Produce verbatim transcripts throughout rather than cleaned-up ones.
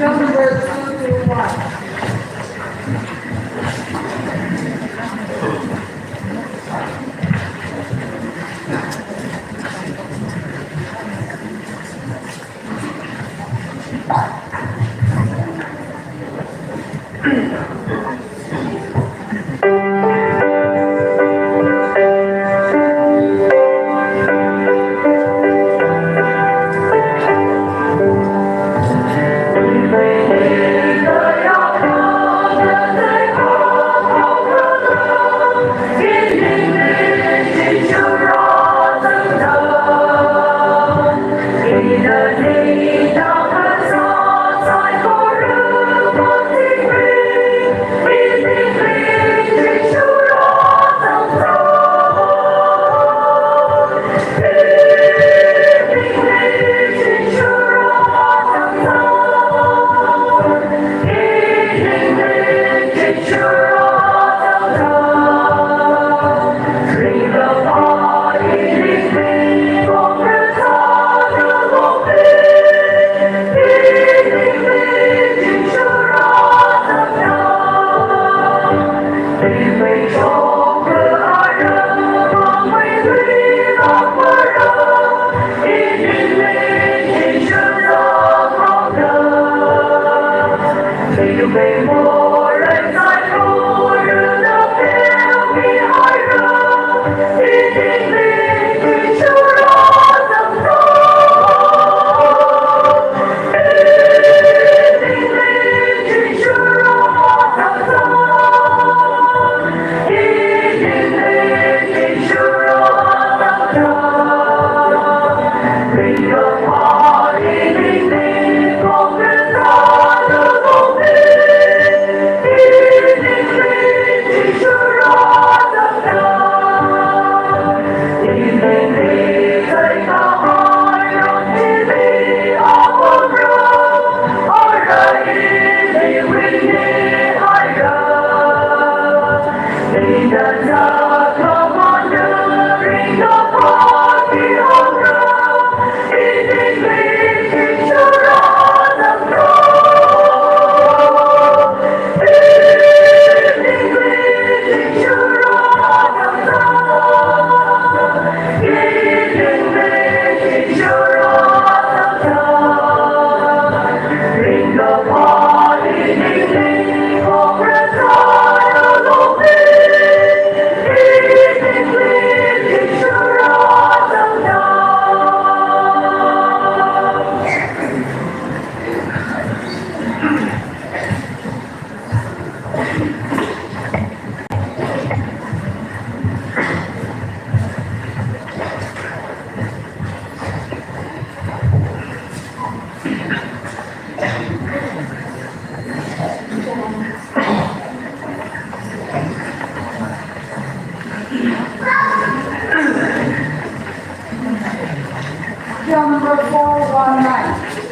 Number two to one. Number four one nine.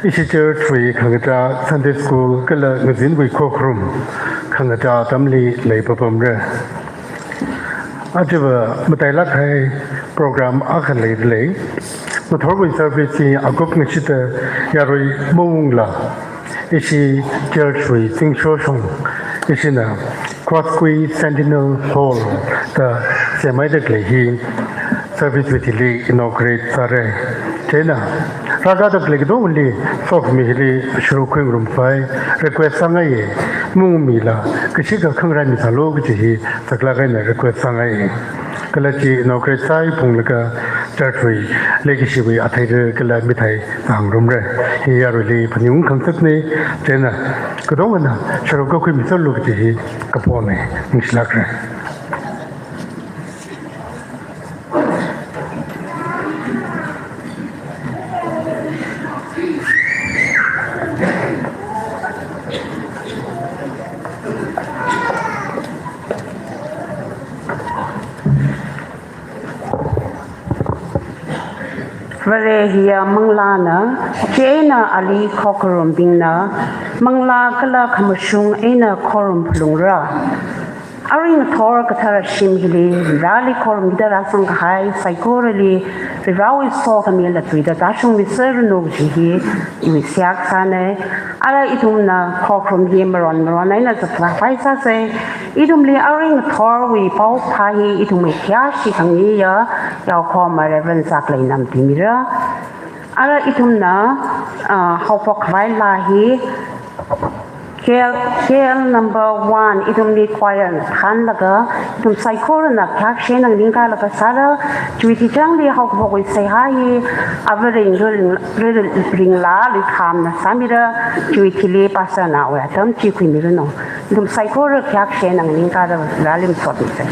Ishi church wui khangachā Sunday school kala ngazinwui khokharum khangachā atamli leipapamra. Ajava matailāk kahai program akha leidalei. Ngathorwui service hi akup ngashitda yarui maungla, ishi church wui zingshoshong ishina Quasquicentennial Hall da semhaida khalei hi service wui thili inaugurate sāra. Chieina rākada khalei katongli sokhami hili sharuk khuingarumkhavai request sāngaiya. Maungmila kashikha khangarān misālu kaji hi saklāk eina request sāngaiya. Kala chi inaugurate sāphunglaga church wui leikashiwui atheira kala mithei sāngarumra. Hi yaruili phaningung khangasakna. Chieina katongana sharuk kakhui miserlu kaji hi kapona. Ningshilākra. Vare hiya manglāna, chieina ali khokharumbingna manglā kala khamashung eina khorumphalungra. Arui ngathor kathara shim hili Vareli khorumda rāsangkahai saikorali Varewui sokhami latluida tāshungmiserranu kaji hi iwui seihā sāna. Ara ithumna khokharum hi maron maron eina zatkhavai sāsa. Ithumli arui ngathorwui paokaphā hi ithumwui khayāshi khangayiya yaokahoma Reverend Zakleina matimira. Ara ithumna, ah, haophok khavai laa hi K L, K L number one, ithumli choir na thānlaga, ithum saikorana khayākshi eina nganingkalaga sāra. Chiwui thili changli haokaphokwui seihā hi Ava Ring, Ring, Ring, Ringla Luikhamna sāmira. Chiwui thili pastor nawui atam chi khuimiranu. Ithum saikora khayākshi eina nganingkalaga Vareli masotmisa.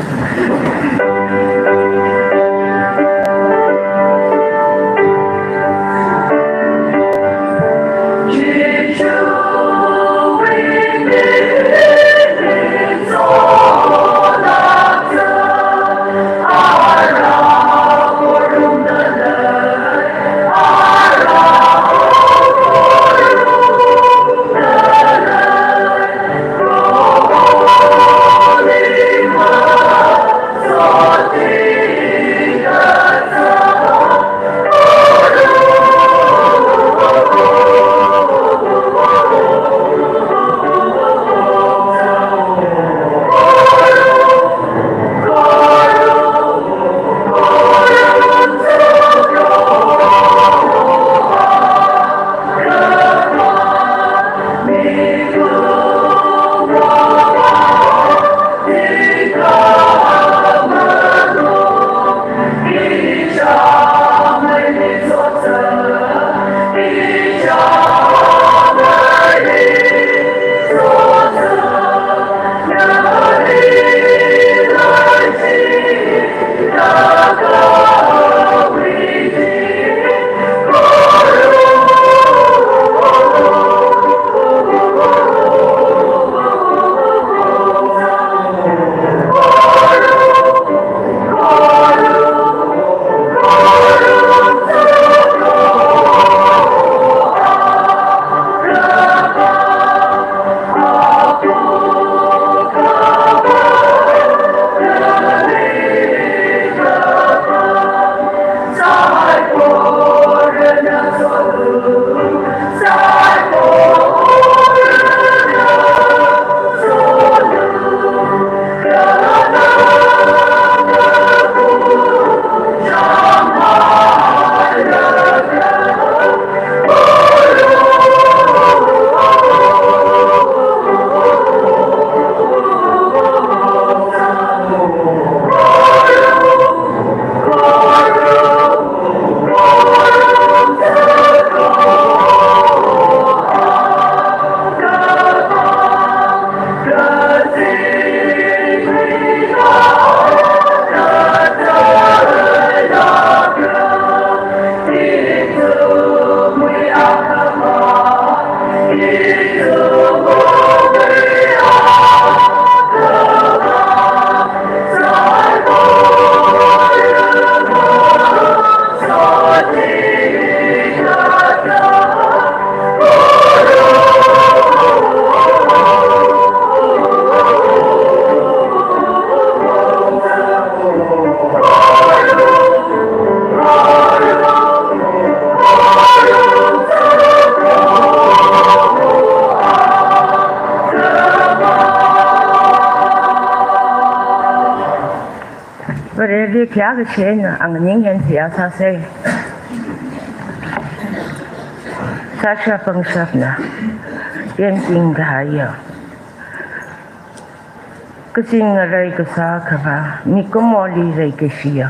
Khayā kashena ang ning hen khayā sāsei. Sāshap pangshapna, yāngting kahaiya. Kazing ngarei kasā khavā, mikumoli leikashiya,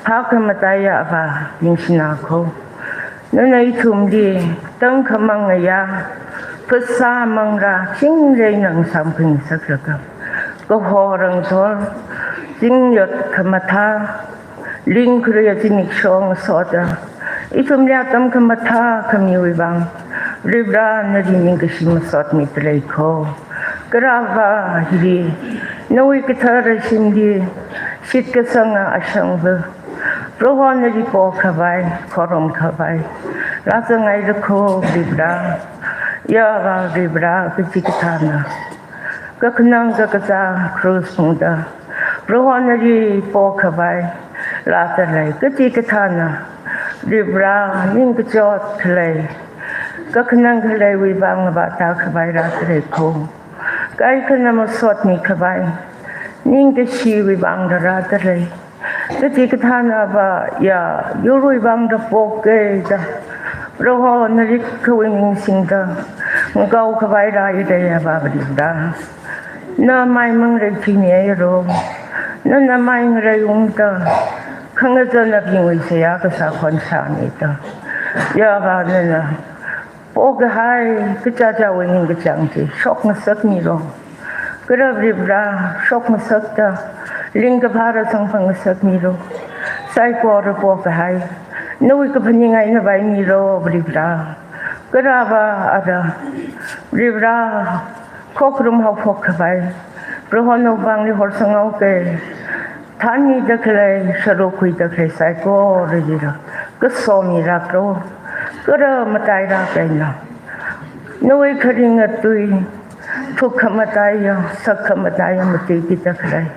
phākhamataiya Avā, ningshina kho. Nana ithumli tangkhamang ngayā, phasā manglā, chingri ngasāmkhangasaklaga, kaho rangzor, zingyot khamathā, lingkhuri zimiksho ngasoda, ithumli atam khamathā khamiwui vang, Varivara nali ningkashi masotmida lei kho. Kha Avā hili, nawui kathara shimli, shitkasanga ashangva, Proho nali pokhavai, khorumkhavai, rāzangngaira kho Varivara. Ya Avā Varivara, kachikathāna kakhanang kakazā cross phungda, Proho nali pokhavai rāda lei, kachikathāna Varivara ningkachot khalei, kakhanang khaleiwui vang vātākhavai rāda lei kho. Kaikhana masotmikhavai, ningkashiwui vangla rāda lei. Kachikathāna Avā, ya, yurwui vangla poka da, Proho nali khawui ningsingda, ngaokhavai rāi da ya Avā Varivara. Na mai mangrei chini ai ro, nana mai ngareiungda, khangazanabingwui seihā kasā khon sāmida, ya Avā nana pokahai kachichāwui ningkachāng chi shokngasakmilo. Kha Varivara, shokngasakta, lingkaphā rāzangphangngasakmilo. Saikora pokahai nawui kaphaning eina vaimilo Varivara. Kha Avā ara, Varivara, khokharum haophok khavai, Proho nawui vangli horsanghaoka. Thānmida khalei, sharuk khuida khalei saikoralila kaso miraklo. Kha matailāk eina nawui kharinga tui, thuk khamataiya, sak khamataiya matuikida khalei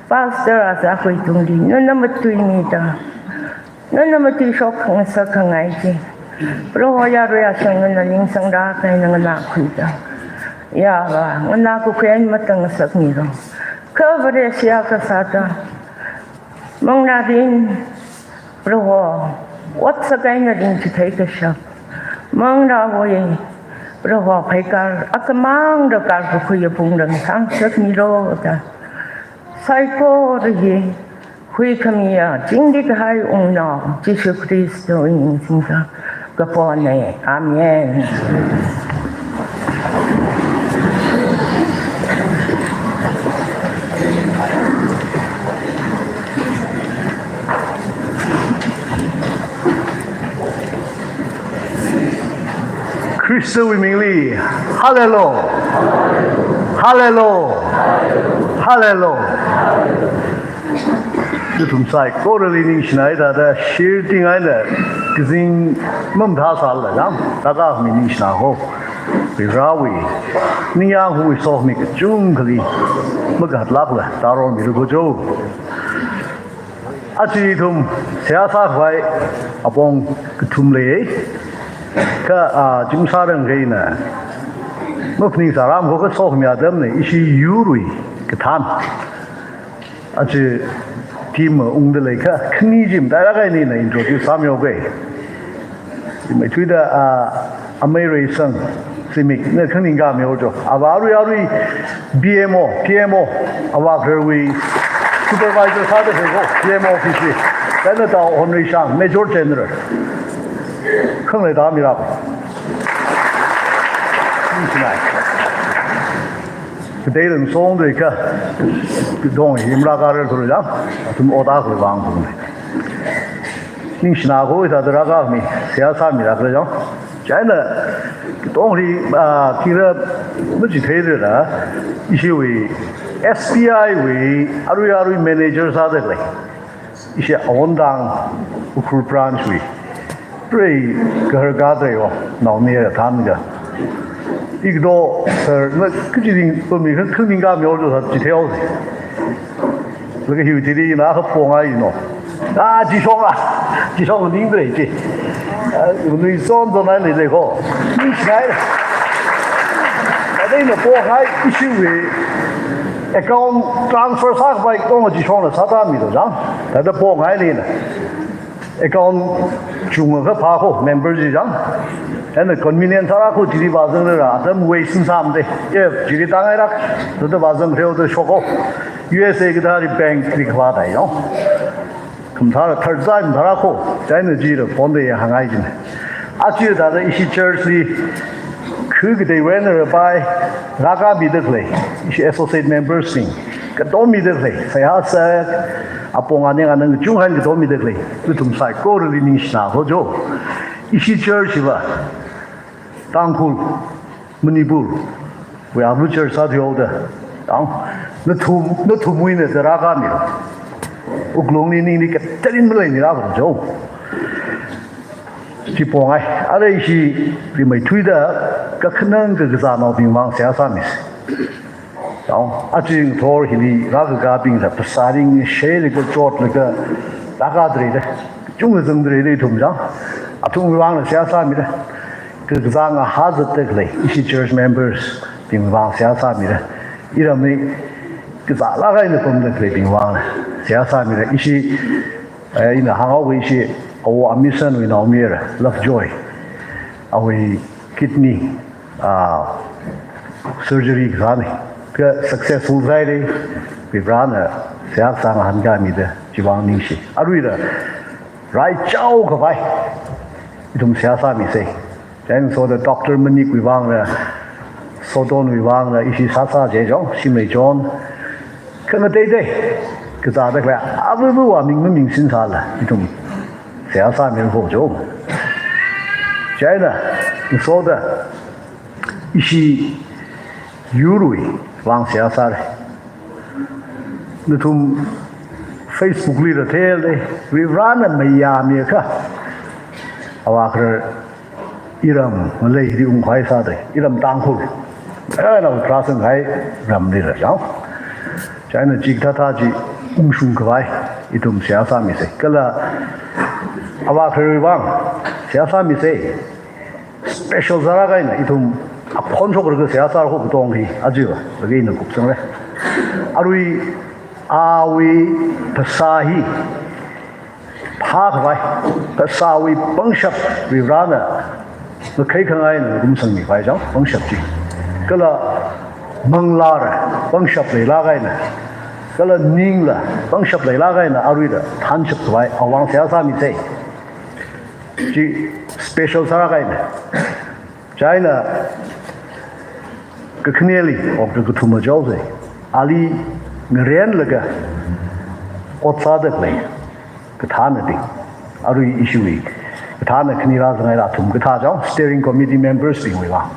pastor āzākhui tungli nana matuimida, nana matuishok khangasak khangai chi, Proho yarui ashang nana ningsanglāk eina nganākhuida, ya Avā, nganākakhui eina matangngasakmilo. Kha Vareshi akha sāda, manglārin Proho, otsak eina ringchithei kashap, manglāwui Proho pheikar akhamangda karkakhuiya pung rāngasakmilo da, saikora hi huikhamiya, chingri kahai Ungnao Jishu Khristawui ningsingda kapona. Amen. Khristawui mingli, hallelujah, hallelujah, hallelujah. Ithum saikorali ningshina eina thāda, shirting eina kazing mamathā sālala, rākami ningshina kho. Varewui ningyāng hui sokhami kachungkhali makahatlākla tāromira kho jo. Aja ithum seihā sākhavai apong kathum lei. Kha, ah, chim sārang kaina maphaningsāram kho, kha sokhami atamna, ishi yurwui kathān. Aja team ungda lei kha, khani chim tairak eina ina introduce sāmihaoka. Imeithuida, ah, Amei Reisang, zimikna khaningkā mihaojo. Avā arui arui B M O, P M O, avā khararwui supervisor sāda khalei kho, P M O office li. Chieina tao Hon Reishang, Major General. Khanglei tāmira. Ningshinai. Kateilāk songda kha, katong hi mara karar thura jang, athum ot akha vang thung. Ningshina kho, hithāda rākami, seihā sāmira khala jang. Chieina, katongli, ah, kira machitheirala, ishiwui S B I wui arui arui manager sāda khalei, ishi Awon Tang Ukhrul branch wui, prei kahar kathei o, naomayara thānka. Igdo sir, na kachi ning, pami kha khaningkā mihaojo sā chitheihaosi. Laga hiwui thili ina kha pongai no. Ah, chishonga, chishonga ningdalei chi. Ah, nui son son ai leilei kho. Ningshinai. Ada ina pongai ishiwui account transfer sākhavai kong chishongla sāda mido jang. Thāda pongai lina. Account chungakha phākho, member chi chang. Chieina convenience sāra kho chili vāzangra, atam waste sāmade. If chili tāngaira, thāda vāzang reo da shokho. U S A kathāli bank li khavā dai yong. Khamathā tharzan thāra kho, chieina chila phone da ya hāngai jin. Achi thāda ishi church li, khu kateiwui eina rapai, rākāmida khalei, ishi associate members bing, katom mida khalei, seihā sā, apong aning anang kachungkha eina katom mida khalei, nathum saikorali ningshina kho jo. Ishi church hiva, Tangkhul, Manipur wui abu church sāthuihaoda. Ang, nathum, nathumwui eina da rākāmi. Wuklungli ningli katerin maleimira kho jo. Chi pongai, arui ishi rimeithuida kakhanang kakazānaobing vang seihā sāmisa. Ang, aja ngathor hili rākakābingla phasā ringsheilaga chotlaga rākādalei da. Chungkha zangdalei da ithum chang. Athumwui vangla seihā sāmida. Kakazā ngahā zatda khalei, ishi church members bing vang seihā sāmida. Iramli kazālāk eina pamda khaleibing vangla seihā sāmida. Ishi, eh, ina hānghaowa ishi, awo Amisanwui naomayara, Lovejoy. Awui kidney, ah, surgery kasāna. Kha successful sāhaida, Varivarana seihā kasā ngahānkāmida, chivang ningshi. Aruila, raichao khavai, ithum seihā sāmisa. Chieina soda Doctor Manik wui vangla, Sotonwui vangla, ishi sāsā chi jo, Shimlei John. Khangateitei, kazāda khalei, avuvu aming maming sinsāla, ithum seihā sāmira kho jo. Chieina, soda, ishi yurwui vang seihā sāra. Nathum Facebook lila theilei, Varivarana mayāmiakha, avākharar iram ngalei hili ungkhavai sāda, iram Tangkhul. Chieina prasangkahai ramlila chang. Chieina chikathā thā chi ungshung khavai, ithum seihā sāmisa. Kala avākhararwui vang seihā sāmisa. Special sālāk eina ithum akhon shoklaga seihā sāra kho katong hi, aja va, laga ina kupsangra. Arui awui phasā hi phākhavai, phasāwui pangshap Varivarana ngakhai khangai eina ngakumsangmi khavai chang, pangshap chi. Kala manglāla pangshap leilāk eina, kala ningla pangshap leilāk eina, aruila thānshap khavai awui vang seihā sāmisa. Chi special sālāk eina. Chieina kakhaneli, ok, kakathuma chaosa. Ali ngarenlaga ot sāda khalei, kathānabing. Arui ishiwui kathāna khani rāzangaila athum kathā chang, steering committee members bingwui vang.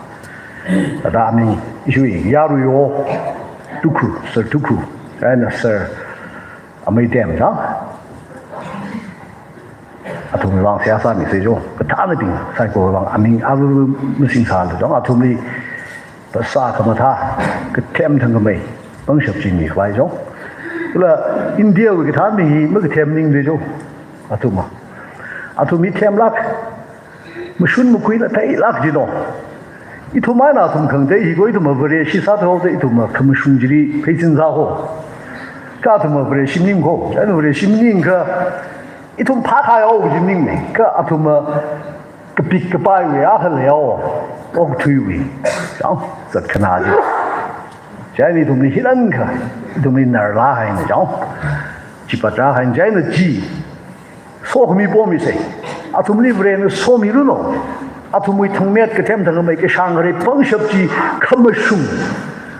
Thāda aming ishiwui yaruiwo Tuku, Sir Tuku, chieina Sir Ameitem chang. Athumwui vang seihā sāmisa jo, kathānabing saikora vang aming avuvu masingsāla chang, athumli phasā khamathā, kathem thangkhamei pangshap chi mikhavai chang. Kala Indiawui kathānabing hi makathem ningda jo, athum a. Athum hi themlāk, mashun makhuila theilāk jino. Ithum eina athum khangatei hi kho, ithum Vareshi sāthuihaoda ithum khamashung chili pheisin sā kho. Kha athum Vareshi maning kho, chieina Vareshi maningakha ithum phākahai o kaji maningmei. Kha athum kapik kapaiwui akha leihaowa, okathuiwui chang, zatkhanā chi. Chieina ithumli hilankha, ithumli narlāk haina chang. Chipat rā haina chieina chi sokhami pomisa. Athumli Varena somiluno. Athumwui thangmet kathem thangkhamei kashāng kharei pangshap chi khamashung,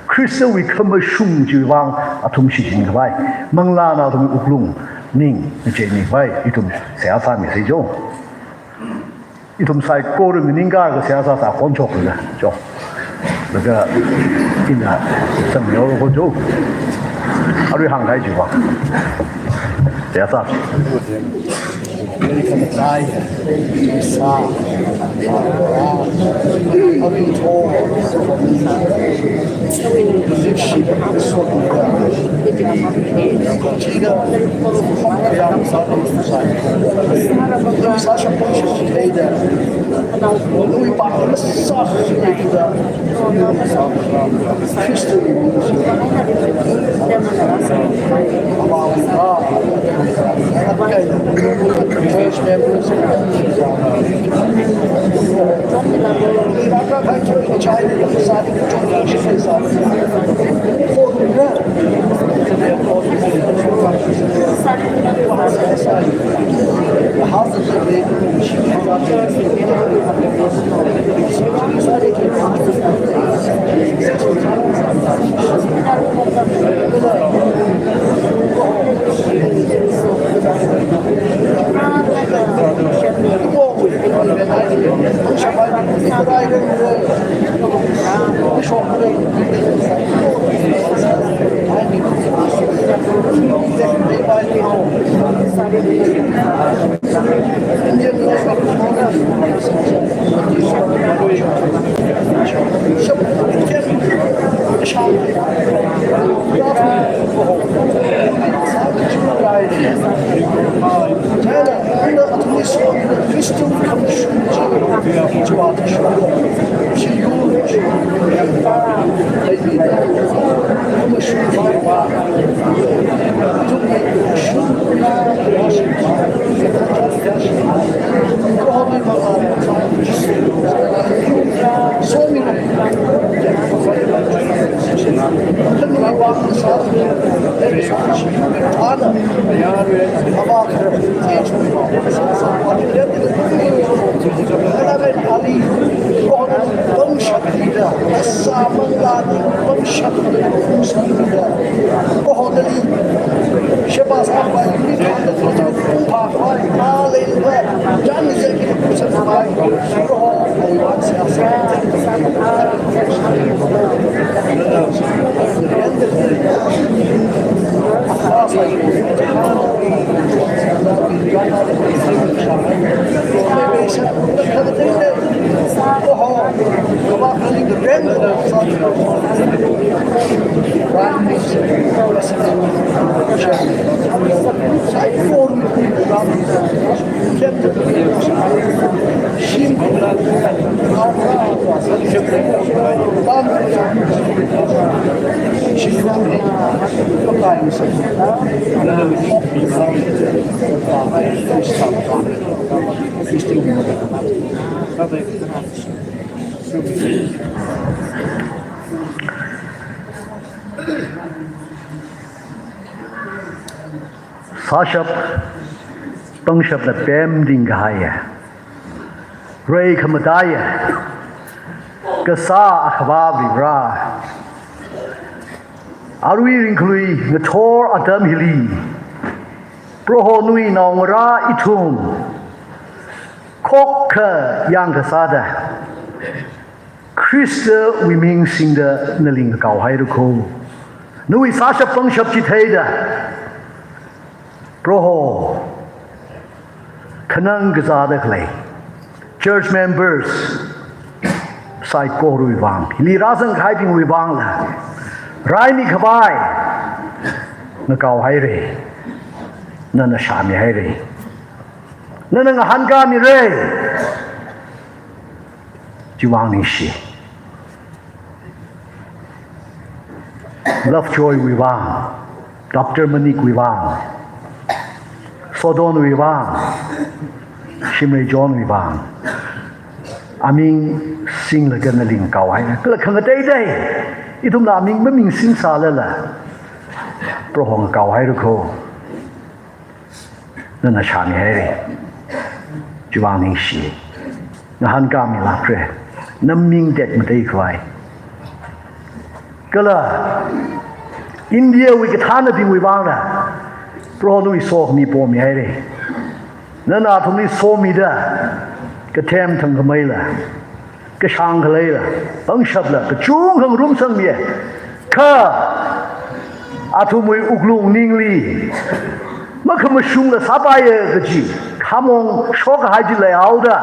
Khristawui khamashung chiwui vang athum shichin khavai, manglāna athumwui wuklung ning ngacheimi khavai ithum seihā sāmisa jo. Ithum saikora nganingkālaga seihā sāsa khon shoklaga jo. Laga ina sangyo kho jo. Arui hāngkahai chiva seihā sā. America matai, sa, a, a, a, Sāshap pangshapla pemting kahaiya, rei khamataiya, kasā Akhava Varivara, arui ringkhalui ngathor atam hili Proho nawui naongara ithum khokkha yangkasāda Khristawui ming singda nali ngakao haira kho. Nawui sāshap pangshap chi theida Proho khanang kazāda khalei church members saikorawui vang, hili rāzangkahaibingwui vangla raimi khavai ngakao haira, nana shāmi haira, nana ngahānkāmira. Chiwui vang ningshi. Lovejoy wui vang, Doctor Manik wui vang, Sodon wui vang, Shimray John wui vang, aming singlaga nali ngakao haira. Kala khangateitei ithumla aming maming singsālala Proho ngakao haira kho. Nana shāmi haira. Chiwui vang ningshi. Ngahānkāmi lākra. Naming tekmatei khavai. Kala India wui kathānabingwui vangla Proho nawui sokhami pomi haira. Nana athumli somida kathem thangkhameila, kashang khaleila, pangshapla kachungkha ngarumsangmiya. Kha athumwui wuklung ningli makhamashungla sāpaiya kaji Hamong shokkahai chi leihaoda,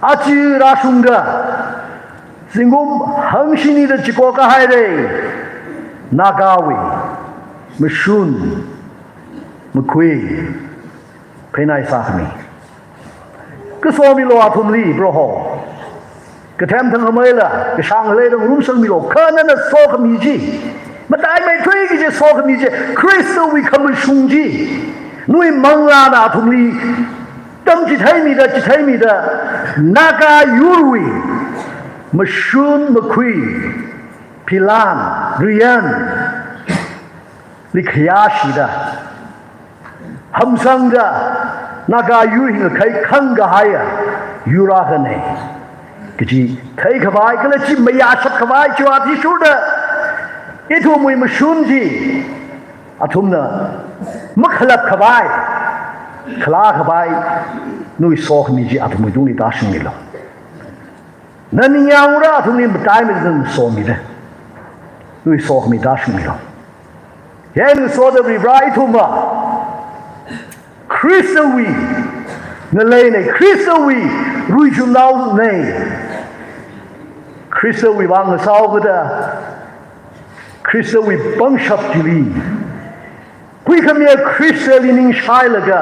aja rāshungda, zingkum hangshinida chiko kahaira. Nagawui mashun, makhui, pheinai sākhami. Kasomilu athumli, Proho. Kathem thangkhameila, kashāng leida ngarumsangmilu, kha nana sokhami chi, mataimeithui kaji sokhami chi, Khristawui khamashung chi, nawui manglāna athumli tamchitheimida, chitheimida, Naga yurwui mashun, makhui, philan, riyan li khayāshida, hamsangda, Naga yur hi ngakhai khangkahaiya yur akhana kaji theikhavai, kala chi mayāshatkhavai, chiwui athishurda ithumwui mashun chi athumna makhalapkhavai, khalākhavai, nawui sokhami chi athumwui tungli tāshungmilu. Na ningyāng ura athumli mataimeida somida, nawui sokhami tāshungmilu. Yang soda Varivara, ithumva Khristawui ngaleina, Khristawui ruichumnaona. Khristawui vang ngasao kada, Khristawui pangshap chili, huikhamiya Khristali ningshailaga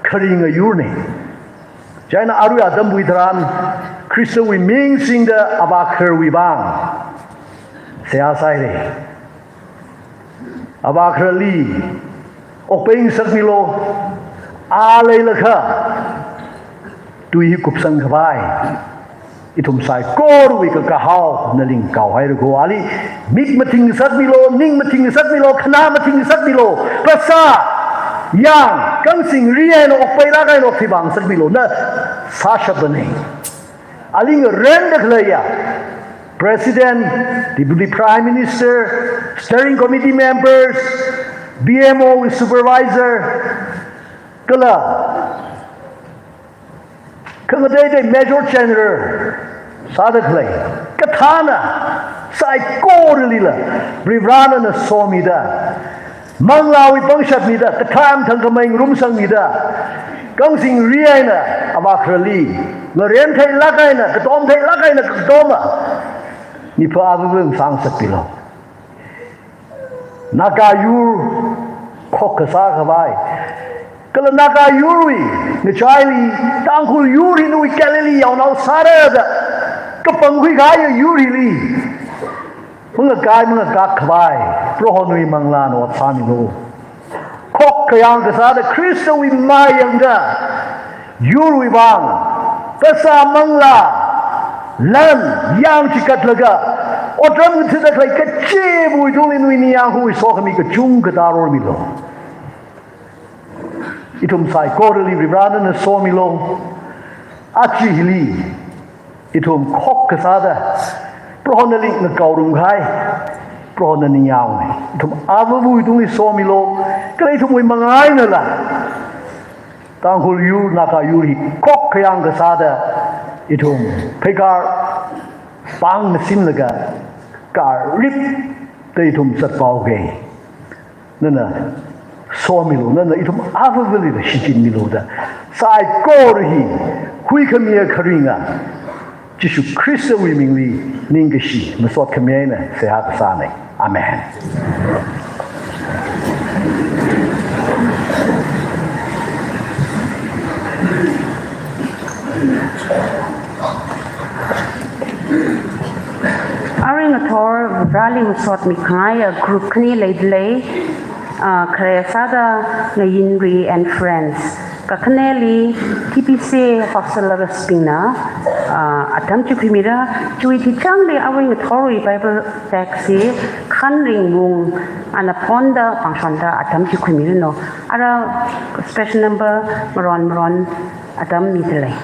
kharinga yurna. Chieina arui atamwui tharan Khristawui ming singda avākhararwui vang seihā sāhaira. Avākhararli okpei ngasakmilu, a leilakha tui hi kupsangkhavai ithum saikorawui kakahao nali ngahaohaira ko. Ali mik mathing ngasakmilu, ning mathing ngasakmilu, khanā mathing ngasakmilu. Phasā, yang, kangsing ri eina okpei rākahai eina okthui vāngasakmilu. Na sāshapda nei. Ali ngarenda khaleiya President, Deputy Prime Minister, Steering Committee members, B M O Supervisor, kala khangateitei Major General sāda khalei, kathāna saikoralila Varivarana somida, manglāwui pangshap mida, kathem thangkhamei ngarumsangmida, kangsing ri eina avākhararli ngarem theilāk eina, katom theilāk eina katoma mipā avāva ngasakmilu. Naga yur khokkha sākhavai, kala Naga yurwui ngachaili Tangkhul yur hi nawui Galilee yaonao sāra da kapangkhui kahaiya yur hili mangakai mangakak khavai Proho nawui manglāna ot sāmilu. Khokkha yangkasāda Khristawui mayangda yurwui vang, phasā, manglā, lan, yang chikatlaga otram ngathada khalei kachiva̱wui tungli nawui ningyāng khuiwui sokhami kachungkha tārormilu. Ithum saikorali Varivarana somilu. Aja hili ithum khokkha sāda Prohonali ngakaorum kahai, Prohona ningyāngna. Ithum avāva̱wui tungli somilu. Kala ithumwui manga einala Tangkhul yur, Naga yur hi khokkha yangkasāda ithum pheikar pāng masinlaga karipda ithum zatpaoke. Nana somilu, nana ithum avāva̱lila shichinmilu da saikora hi huikhamiya kharinga Jishu Khristawui mingli ningkashi masot khami eina seihā kasāna. Amen. Arui ngathor Vareli masot mikahaiya group khani leidalei, ah, khare sāda Ngayinri and Friends. Kakhaneli T P C A hostel lavasbingna, ah, atam chikhuimira, chiwui thingchangli arui ngathorwui Bible text hi Khanring Wung ana phonda pangshonda atam chikhuimiranu. Ara special number maron maron atam midalei.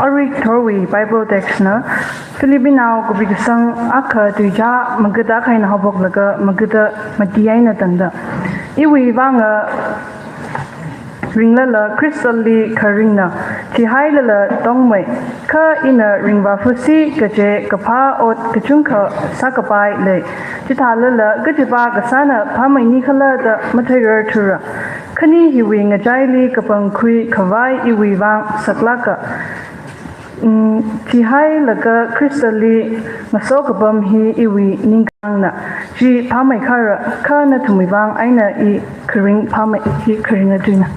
Arui thorwui Bible text na Philippinao kapi kasang akha tuizā magada akha eina haophoklaga magada mati eina tangda. Iwui vānga ringlala Khristali kharingna, thihailala tongmei, kha ina ringvā fusi kaje kaphā ot kachungkha sākapai lei. Chithālala kajipa kasāna phāmei nikhala da matheirar thura. Khani hiwui ngachaili kapangkhui khavai iwui vāng saklāka. Mm, thihailaga Khristali ngaso kapam hi iwui ningkāngna. Chi phāmei khara, kha nathumwui vāng eina i kharing phāmei, i kharing atuina.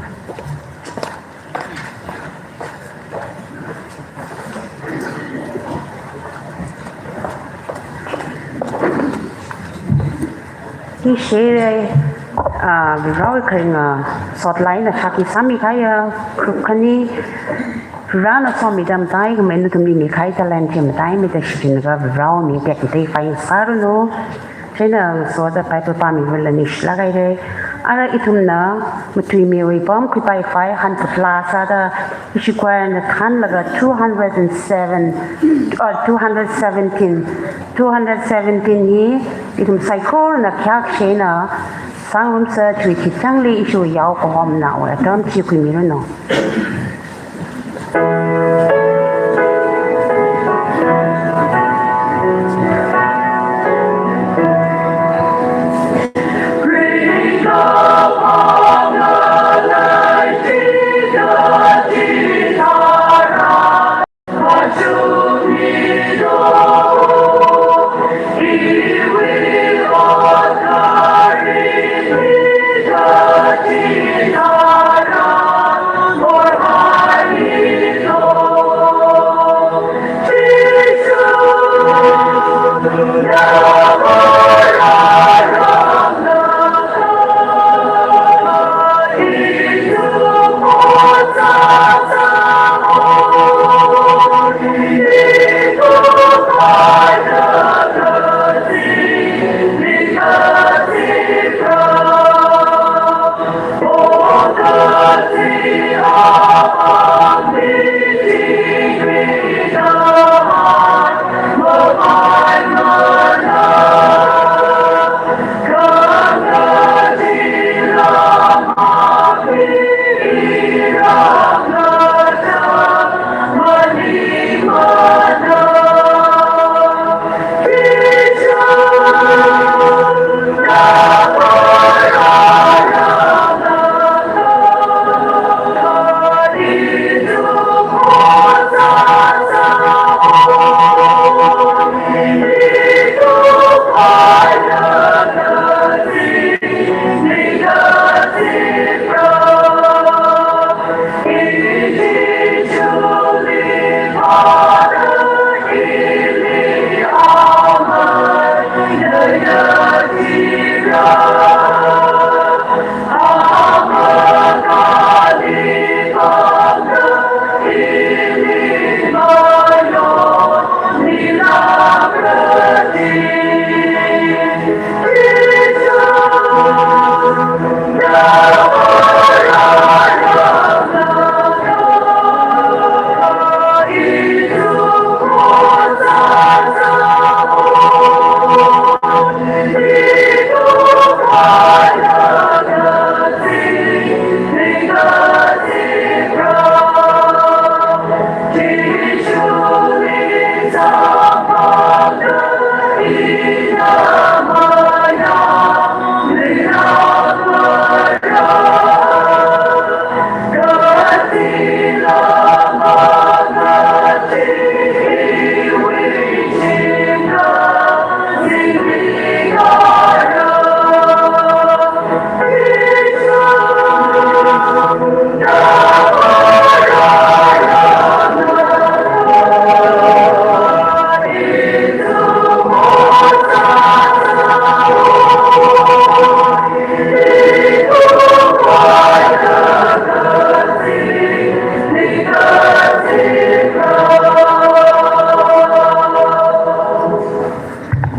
Ningshi, ah, Varewui kharinga sotlaina thaki sāmi kahai group khani, Varena somi dam tai khamei nathumli mikahai talent hi matai mida shichinga Varewui ming tekmatei fai sāranu. Chieina soda Bible pāmivala ningshilāk haira. Ara ithumna matuimiwui pamkhuipai fai hanput laa sāda ishi choir na thānlaga two hundred and seven, or two hundred seventeen, two hundred seventeen hi ithum saikorana khayākashina sāngarumsa, chiwui thitangli ishiwui yao kahomnao atam chi khuimiranu.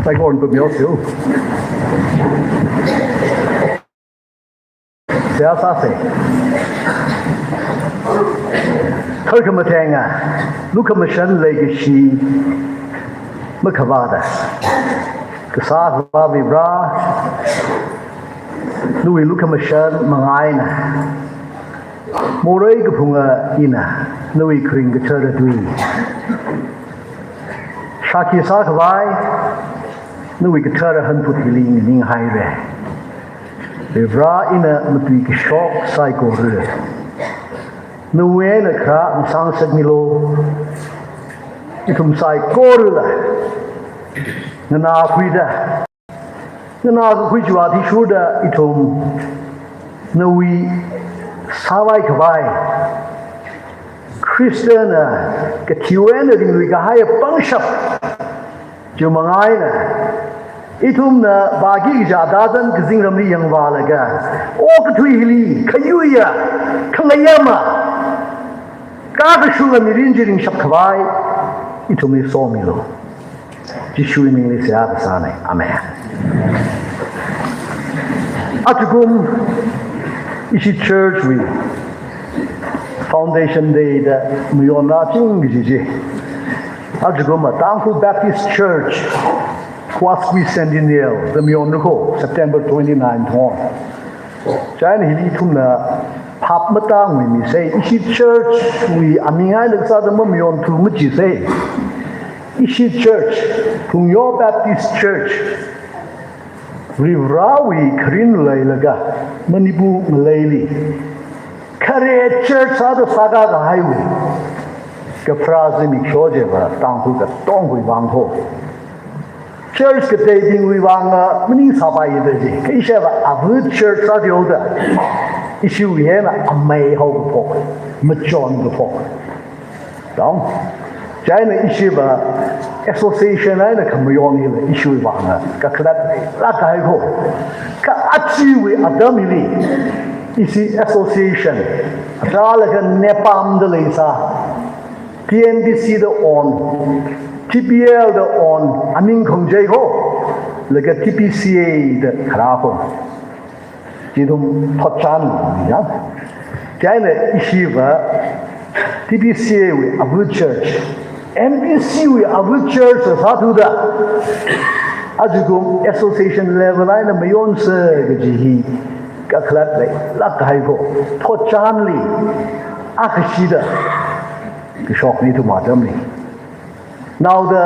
Saikorana tumyo siu. Seihā sāsa. Kharkhamathenga, lukhamashan leikashi makhavāda, kasā Akhava Vare, nawui lukhamashan manga eina, morei kaphunga ina nawui kharing kathara tui shākhi sākhavai nawui kathara hanphut hili nganinghaira. Vare, ina matui kashok saikora nawui eina kharā ngasāngasakmilu. Ithum saikorala nganākhuida, nganākakhui chiwui athishurda ithum nawui sāvai khavai, Khristana kathiwui eina ringluikahai pangshap chi manga eina, ithumna vāki kaja dazan kazingramli yangvālaga, okathui hili khayuiya, khalayama, kakashunga mirin chi ringshap khavai ithumli somilu. Jishuwui mingli seihā kasāna. Amen. Ajakum ishi church wui Foundation Day da mayonrāching kaji chi, ajakum Tangkhul Baptist Church Quasquicentennial da mayonra ko, September twenty-nine thong. Chieina hili ithumna phap matāngmisa, ishi church wui aming eina kasāda mamayonthur majisa. Ishi church, Phungyo Baptist Church, Varivarawui kharin leilaga Manipur ngaleili khare church sāda sākakahaiwui kapharā zimiksho chiva Tangkhul katongawui vang ko. Church kateibingwui vang maningsāpaida chi, kha ishiva ava church sāda yoda, ishiwui eina amei haokaphok, machonkaphok. Dong. Chieina ishiva association eina khamayon hila ishiwui vang kakhalat leilāk kahai ko. Kha ajawui atam hili ishi association, athālaga NEPAM da leisā, T N B C da on, T P L da on, aming khongjai ko, laga T P C A da kharā ko. Chi ithum thotchan ya. Chieina ishiva T P C A wui ava church, M B C wui ava church sāthuda, ajakum association level eina mayonsa kaji hi kakhalat leilāk kahai ko. Thotchanli akashida kashokna ithum atamli. Naoda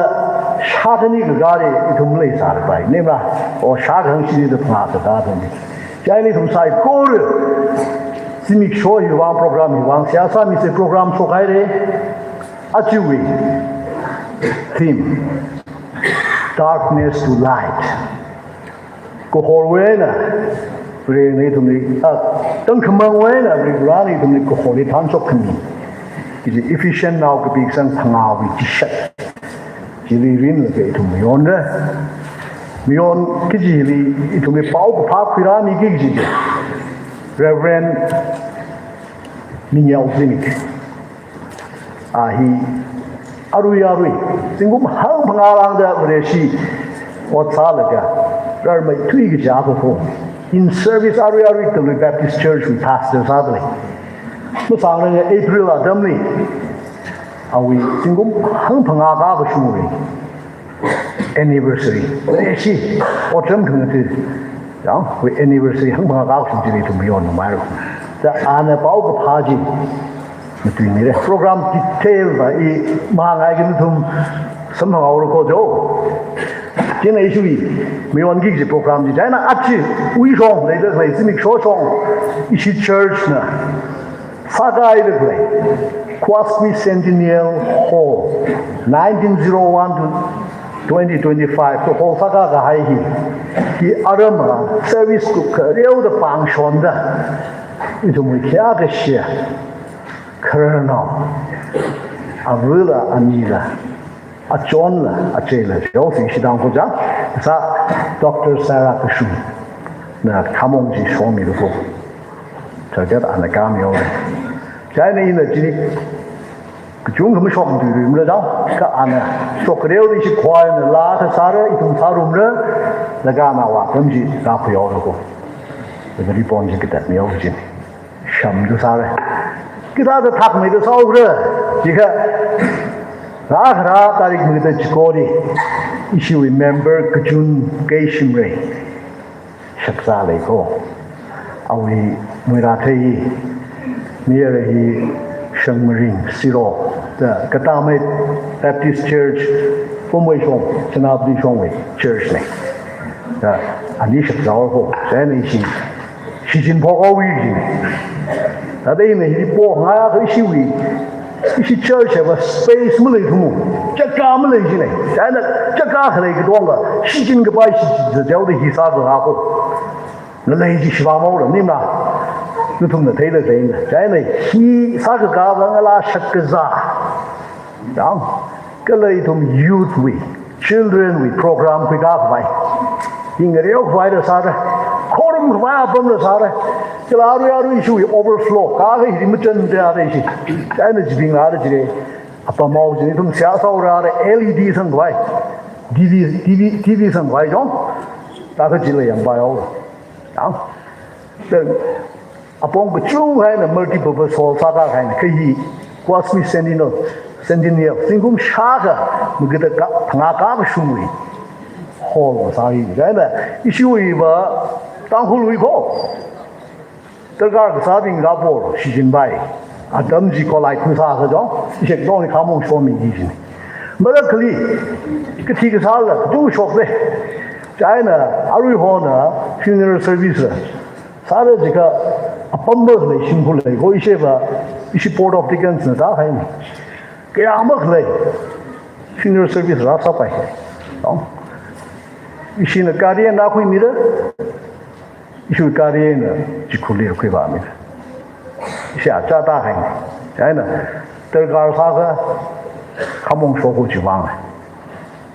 shākha khani kakāli ithum leisālapai, nema? O shākha khani shini da phangā kakā atamli. Chieina ithum saikora zimiksho hiwui vang, program hiwui vang seihā sāmisa, program shokhaira. Ajawui theme, Darkness to Light. Kaholwui eina Varena ithumli, ah, tangkhamangwui eina Varena ithumli kaholli thanshok khami. Kaji Ephesian nao kapi kasang phangāwui chishat chili rinlaga ithum mayonra. Mayon kajili ithumli paokaphā khuirāmiki kaji chi Reverend Minyao Zimik. A hi arui arui, zingkum hangphangā lāngda Vareshi ot sālaga rarmeithui kaja ko. In service arui arui Tallui Baptist Church wui pastor sāda lei. Masāngaranga April atamli awui zingkum hangphangā kakashungwui anniversary, Vareshi otram khangatei, yangwui anniversary hangphangā kakashung chili ithum mayonrumhaira. Da ana paokaphā chi matuimira. Program detail va i mahāngai kha nathum samphanghaora ko jo. Chieina ishiwui mayonki kaji program chi, chieina aja uishong leida khalei zimiksho shong ishi church na sākahaida khalei Quasquicentennial Hall, nineteen zero one to twenty twenty-five, to hall sākakahai hi, hi arama service kup khareoda pāngshonda, ithumwui khayākashiya khararnao, avāla anila, achonla acheila, yosi shidang khuja sā Doctor Sarah Kashung na khamong chi shomilu ko. Target ana kamihaora. Chieina ina chili kachungkha mashok tuiruimara dao, kha ana shok khareo di shi choir na laa kasāra, ithum sārumra, laga nawui atam chi rākhuihaora ko. Laga ribbon chi katatmihaoki kaji shamda sāra. Kathāda thakmeida sāhaora, jiakha, rākhara tarik mangada chikori, ishiwui member kachungkha shimrei shakzā lei ko. Awui Muirathei hi, mayara hi Shangmaring, Siro, da Katamei Baptist Church, Pumwui shong, Senapati shongwui church na. Da ani shakzāhaora ko, chieina ishi shichin phokhaowa ji. Thāda ina hi po ngayā kha ishiwui, ishi church hiva space maleithuwa, jaka malei jina. Chieina jaka khalei katonga shichin kapai shichin zathaoda hi sākahai ko. Ngalei chi shivā maora, nima. Nathumna theida theina. Chieina hi sākakā vang ala shakzā. Dang, kala ithum youth wui, children wui program khuikā khavai, hi ngareokhavai da sāra, khorumkhavai apam da sāra, kala arui arui ishiwui overflow, kha hi machān da ara ishi. Chieina chibing ara jire, apam haowa jire, ithum seihā sāhaora, L E D sangkhavai, T V, T V, T V sangkhavai jong, thākha chila yangpai haowa. Dang, apong kachungkha eina multi-purpose hall sākahai na, kha hi Kwasmi Sentinel, Sentinel, zingkum shākha magada ka, phangā kakashungwui hall sāi. Chieina ishiwuiva Tangkhulwui ko. Darkar kasābing rāpor, shichinpai. Atam chi collide masāsa jong, ishi katongli khamong shomiki jina. Marakhali, kathi kasāla, kachungkha shoksa. Chieina, arui hona funeral service la sāra jiakha apam makhalei shimkhur lei ko, ishiva, ishi Board of Deacons na sākahaina. Kayā makhalei funeral service rāsāpai. Dang, ishina gari eina khuimira, ishiwui gari eina chikhurli khuivāmira. Ishi achāta haina. Chieina, darkar sākha, khamong shok ko chiwui vang.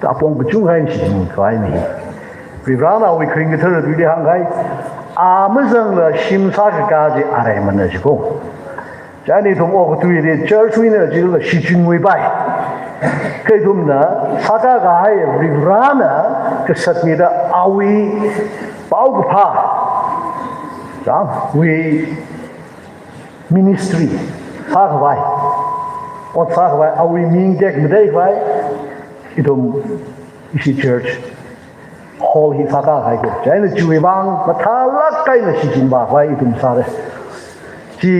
Apong kachungkha eina shichin khavai na hi. Varivarana awui kharing kathara tuili hāngkahai, a mazangla shim sākakā chi areimana ji ko. Chieina ithum okathuili church wui eina chila shichinwui pai. Kha ithumna sākakā hi Varivarana kasatmida awui paokaphā, chang, wui ministry sākhavai, ot sākhavai, awui ming tekmateikhavai, ithum ishi church hall hi sākahai ko. Chieina chiwui vang mathālāk eina shichinvākhavai ithum sāra. Chi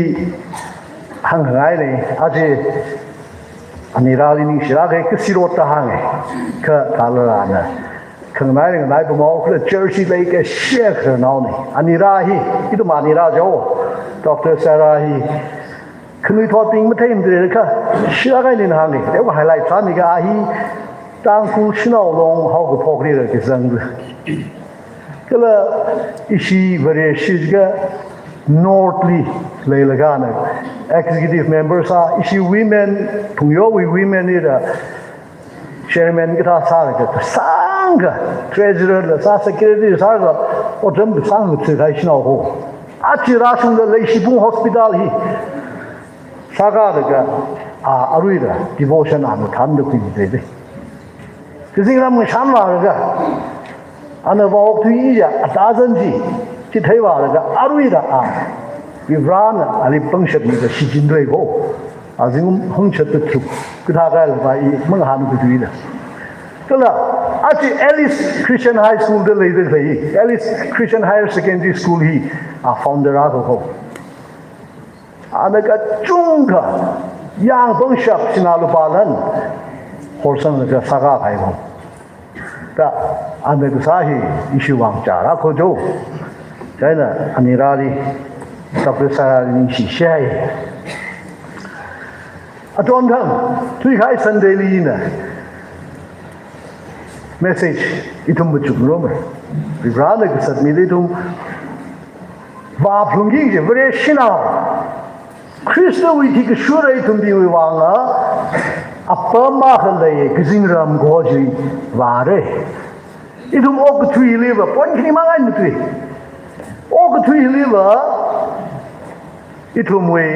hāngngaina, aja Anirali ningshilāka, kha Siro da hānga, kha Talarana. Khanganai nganai pamao khala church hi leikashi khararnaona. Anira hi, ithum Anira jo, Doctor Sarah hi, khanuithotbing matheimada kha, shilāk eina hānga, eva highlight sāmiakha a hi, Tangkhul Shanao Long haokaphokli rākazang. Kala ishi Vareshi jiakha North li leilakha na executive member sā, ishi women, Phungyowui women li da chairman kathā sālaga, kasāngkha treasurer la sā, secretary sālaga, otram kasāngkha tsukhai shanao ko. Aja rāshungda Leishibung Hospital hi sākalaga, a, aruila devotion ana thānda khuimida lei. Kazingram ngashanvālaga, ana vāokthuiya, atazan chi, chitheivālaga, aruila a, Varivarana ali pangshapmida shichinda lei ko. Azingkum hangchat ta tharuk, kathā kahaila va i mangahānkathuila. Kala, aja Alice Christian High School da leida khalei, Alice Christian Higher Secondary School hi, a founder akha ko. Ana kachungkha, yang pangshap sinā lupā lan, horsanglaga sākahai ko. Da, ana kasā hi, ishiwui vang chara ko jo. Chieina, Anirali, Doctor Sarah li ningshishai. Aton thang, thuikahai Sunday li ina message ithum machukngarumma. Varivarana kasatmida ithum vāphalungki kaji, Vareshinao, Khristawui thikashura ithumbingwui vangla, apam akha lei, kazingram kaho chi vāra. Ithum okathuiliva, pon khanimang eina tui. Okathuiliva, ithumwui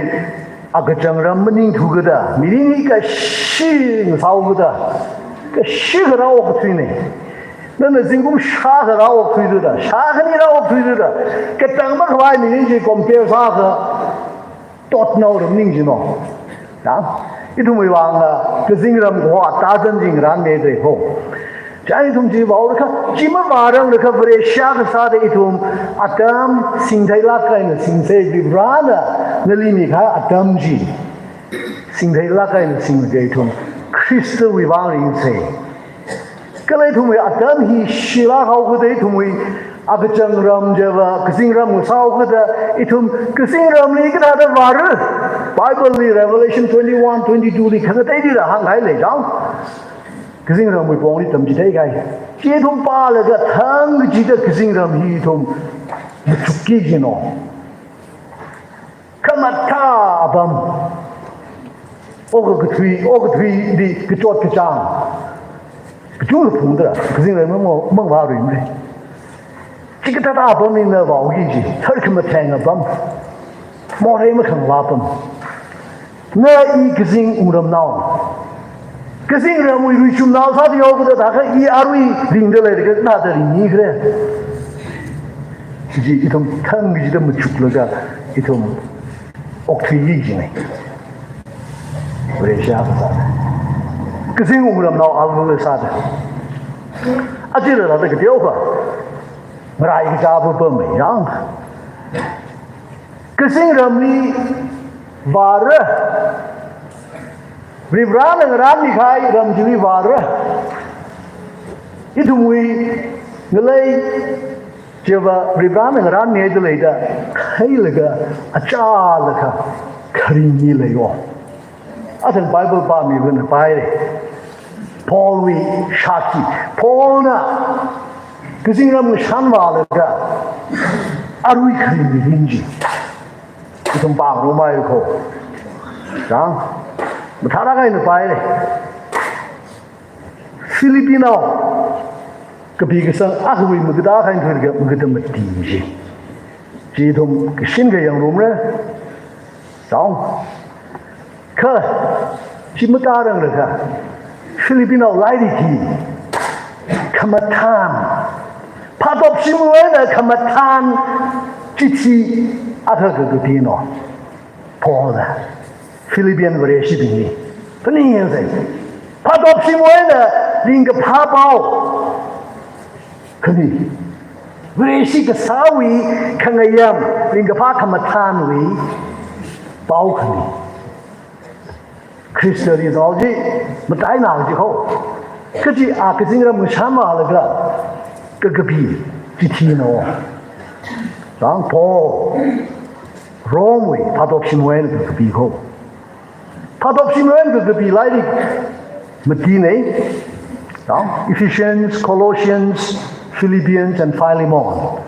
akachangram maningthu kada, mirin hi kashi ngasao kada, kashi kharā okathuina. Nana zingkum shākha rāokthuida, shākhani rāokthuida, katang makhavai mirin chi compare sākha, totnao ram ning jino. Ya? Ithumwui vangla, kazingram kaho atazan chi ngarānmida lei ho. Chieina ithum chi vāhaolakha, chi mavāranglakha Vareshi kasāda ithum atam singtheilāk eina singsa, Varivarana nali mikahai atam chi singtheilāk eina singlaga ithum Khristawui vang ringsa. Kala ithumwui atam hi shilāk haokida ithumwui akachang ram chiva kazingram ngasāhaokida ithum kazingramli kathāda vāra. Bible li Revelation twenty-one, twenty-two li khangateili rāhānghai lei chang. Kazingramwui pongli tamchitheikahai. Chi ithum pālaga thangkachida kazingram hi ithum machukki jino. Khamathā apam. Okathui, okathuili kachot kachāng kachungkha phungda, kazingram mang, mangvāruimara. Chikathā apam eina vāhaoki chi, tharkhamatheng apam. Morei makhangavā apam. Na i kazing wungramnao, kazingramwui ruichumnao sāda yaokida thākha i arui ringda leida kathāda ringnikhala. Chi ithum thangkachida machuklaga ithum okthuiki jina. Vareshi kasāda. Kazing wungramnao alvula sāda. Achila rāda kateokha ngarai kachāva pamei yang. Kazingramli vāra. Varivarana ngarānmikahai ram chili vāra. Ithumwui ngalei chiva Varivarana ngarānmida leida khailaga achālakha kharing mi leiyo. Athang Bible pāmiwui eina pāhaira. Paulwui shākhi. Paulna kazingram ngashan vālaga arui kharing mi rin chi. Ithum pāngarumhai ko. Chang. Mathālāk eina pāhaira. Philippinao kapi kasang akhawui makatā khain thuilaga makatā mati chi. Chi ithum kashin kayang ngarumra. Chang. Kha, chi matāranglakha, Philippinao lairik hi khamathān, phatop shimwui eina khamathān chithi akha kakapino. Paulna Philippian Vareshibingli. Phaning yangsei. Phatop shimwui eina ringkaphā pao khani. Vareshi kasāwui khangayām, ringkaphā khamathānwui pao khani. Khristali zao chi, mataina chi ho. Kaji a kazingram ngashan vālaga kakapi chithino. Chang Paul, Romewui phatop shimwui eina kakapi ho. Phatop shimwui eina kakapi lairik matina. Now, Ephesians, Colossians, Philippians, and Philemon.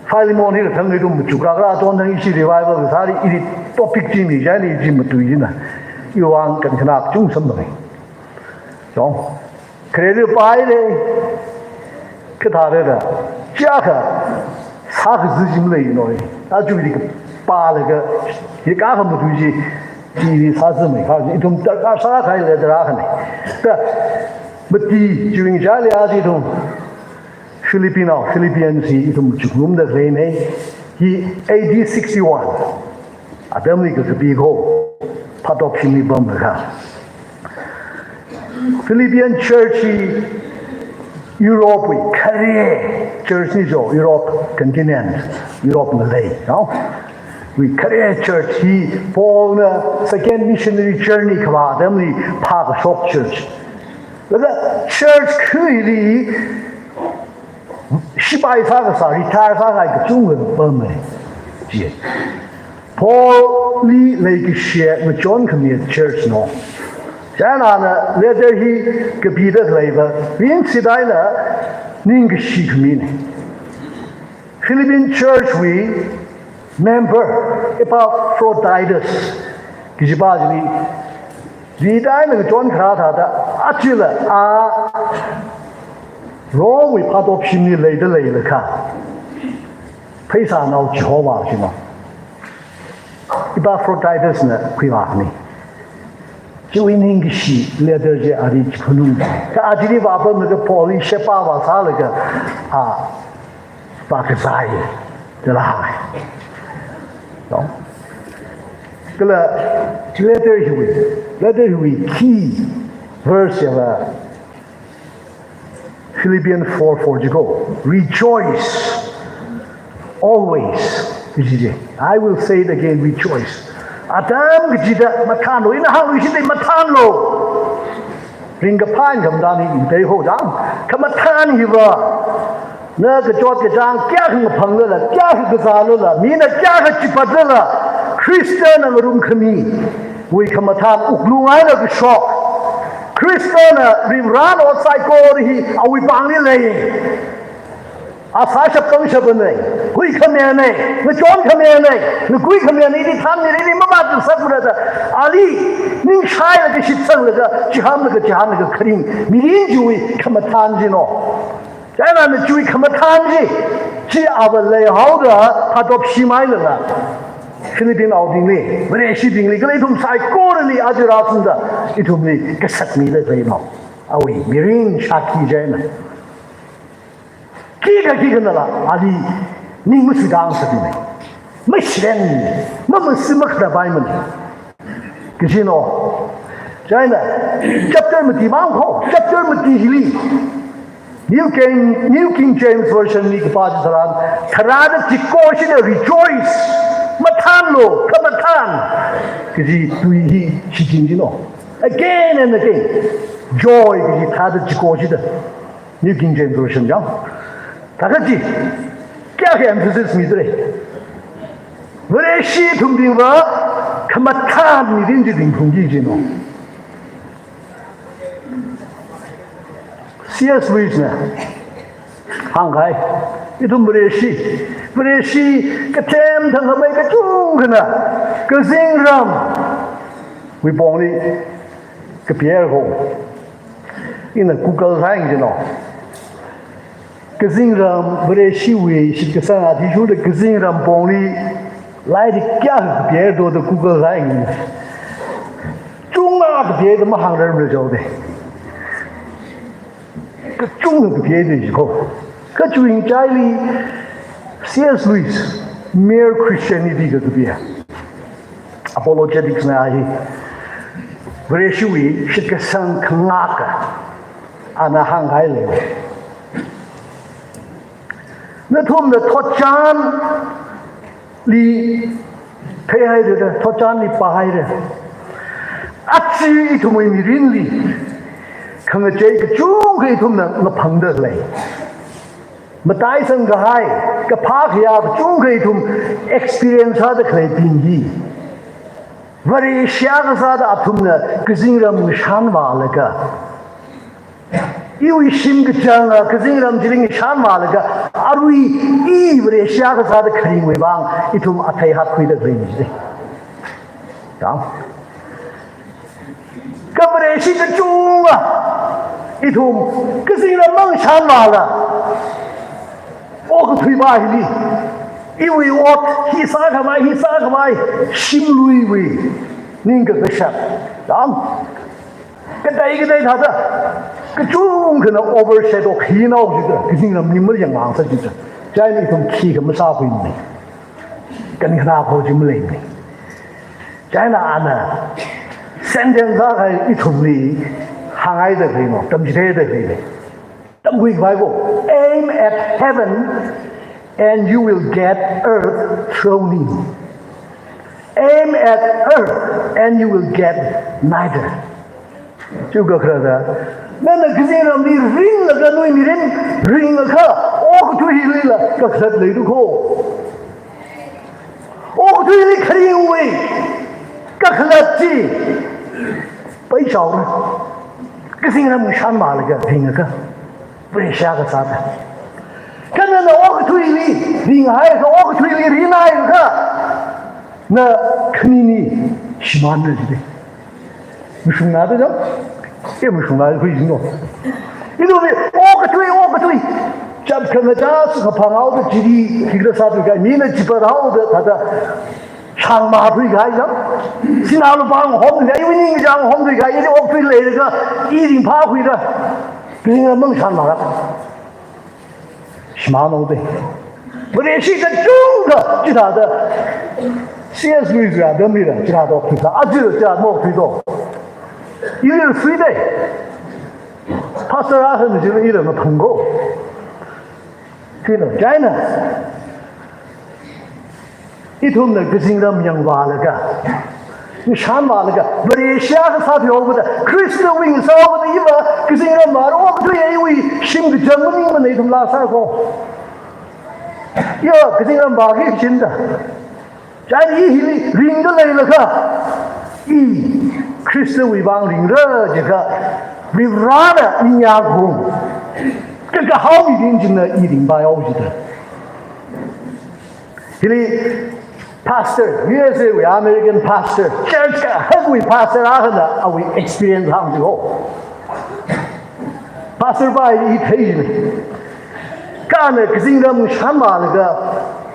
Philemon hi kathang ithum machukra kra ton thang ishi revival kasāli ili topic chi mi jani chi matui jina. Iwui vang kankhanā kachung samphanga. Chang. Khareli pāhaira, kathāda da, chiyākha sākazā chi maleino. Aja ili kapālaga, hi kakha matui chi, chili sāzāmei kha, ithum darkar sākahai letter akhana. Da, mati, chiwui ngachaili aja ithum Philippinao, Philippians hi ithum chukrumda khaleina. Hi A D sixty-one atamli kakapi ko, phatop shimli pamlaga. Philippian church hi Europe wui khare church ni jo, Europe continent, Europe ngalei, no? Wui khare church hi Paulna second missionary journey kavā atamli phākashok church. Laga church khuili shipai sākasā, retire sākahai kachungkha pamei. Chi. Paulli leikashi ngachonkhami church no. Chieina ana letter hi kapida khaleiva, ringshida eina ningkashi khamina. Philippian church wui member Epaphroditus kajipa chili, ridai eina ngachon kharā thāda, achila a Rome wui phatop shimli leida leilakha, pheisānao chihova chino. Epaphroditus na khuivākhami. Chiwui ningkashi letter chi ali chiphanung. Kha a chili vāpamlaga Paulli sheba vāsālaga, a, vākazai, da la hai. No? Kala letter hiwui, letter hiwui key verse yala Philippians four four jiko. Rejoice always. Jiji. I will say it again, rejoice. Atam kachida mathānlu, ina hāngluishitda mathānlu. Ringkaphā khamathan hi ithei ho jang. Khamathān hiva, na kachot kachāng kayākha ngaphanglala, kayākha kazālala, mina kayākha chipatlala, Khristana ngarumkhamiwui khamathān wuklung eina kashok. Khristana rimran ot saikora hi awui pāngli lei. Asā shap kangshapna, huikhamina, ngachonkhami, ngakuikhamina, ili thanmira, ili mamatsakmara da, ali ningshailaga shitsanglaga, chihānlaga, chihānlaga kharing, mirin chiwui khamathān chino. Chieina ana chiwui khamathān chi, chi ava leihaoda, phatop shimhailala. Philippians aobingli, Vareshibingli, kala ithum saikorali aja rāshungda, ithumli kasakmida leino. Awui mirin shākhi chieina. Khikha khikhanala, ali ning masuida ngasakmina. Mashirang, mamasi makhapaimana. Kajino, chieina, chapter mati mang kho, chapter mati hili. New King, New King James Version li kapā chitharan, tharāda chiko shida rejoice, mathānlu, khamathān. Kaji tui hi shichin chino. Again and again, joy kaji tharāda chiko shida. New King James Version jang. Thāda chi, kayākha emphasis mida lei. Vareshi ithumbingva, khamathān mirin chi ringphungki jino. C S Lewis na hāngkahai, ithum Vareshi, Vareshi kathem thangkhamei kachungkhana, kazingram, wui pongli, kapier ho. Ina Google sāyang chino. Kazingram, Vareshiwui shitkasang athishurda kazingram pongli lairik kayākha kapierdo da Google sāyang. Chunga kapierda mahāngrarmara jao de. Kachungkha kapierda jiko. Kachuing chaili C S Lewis, Mere Christianity kapiya. Apologetics na hi. Vareshiwui shitkasang khangaka. Ana hānghailei. Nathumna thotchanli theihaira, thotchanli pāhaira. Aja ithumwui mirinli khangachei kachungkha ithumna ngaphangda lei. Mataisang kahai, kaphā khayā kachungkha ithum experience sāda khaleibing hi. Vareshi akha sāda athumna kazingram ngashanvālaga, iwui shim kachanga kazingram chili ngashanvālaga, arui i Vareshi akha sāda kharingwui vang, ithum athei hatkhuida khalei jide. Tang. Kha Vareshi kachunga, ithum kazingram mang shanvāla. Okathui va hili, iwui ot, hi sākhavai, hi sākhavai, shimluiwui ningkakashat. Tang. Katei katei thāda, kachungkhana overshadow khinao jida, kazingram ning mayangmang sā jida. Chieina ithum khikha masākhuimana. Kankhanā pho chi maleimana. Chieina ana sentence akha ithumli hānghaida leino, tamchitheida leino. Tamkhui khavai bo, aim at heaven and you will get earth thrown in. Aim at earth and you will get neither. Chiwui kakhalatva, nana kazingramli ringlaga nawui mirin ringakha, okathuilila kakhalat leida kho. Okathuili kharingwui kakhalat chi peichaora. Kazingram ngashanvālaga ringakha, Vareshi akha sāda. Kha nana okathuili ringhaiakha, okathuili rinhaiakha, na khanini shimānra jide. Mashungna da jang? Ke mashungna khui jino. Ithumli, okathui, okathui. Chap khangachā sākhaphanghaoda chili, khikhala sāthuikahai, mina chipahaoda, thāda, shangmathuikahai jang. Sinā lupā ngahomthuikahai, iwui ningkachāng ngahomthuikahai, ili okathui leilaga, i ringphākhuida. Kazingram mang shanvāla. Shimānhaoda. Vareshi kachungkha chithāda C S Lewis ya damlila, chira dok thusa, aja chira mok thudo. Ili sui dai. Pastor a han jila ili maphang ko. Kino, China. Ithumna kazingram yangvālaga, ngashanvālaga, Vareshi kasā thihaoda, Khristawui ngasāhaoda, iva kazingram vāra, okathui iwui shim kachang maningmana ithum laa sāko. Yo, kazingram vāki shinda. China i hili ringda leilakha, i Khristawui vang ringra jiakha, Varivarana i ningkahai, kakahao mi ding china i ringpai haowa jida. Hili pastor, U S A wui American pastor, church kahakwui pastor akhana awui experience hāngda ho. Pastor pa i theini. Kha ana kazingram shanvālaga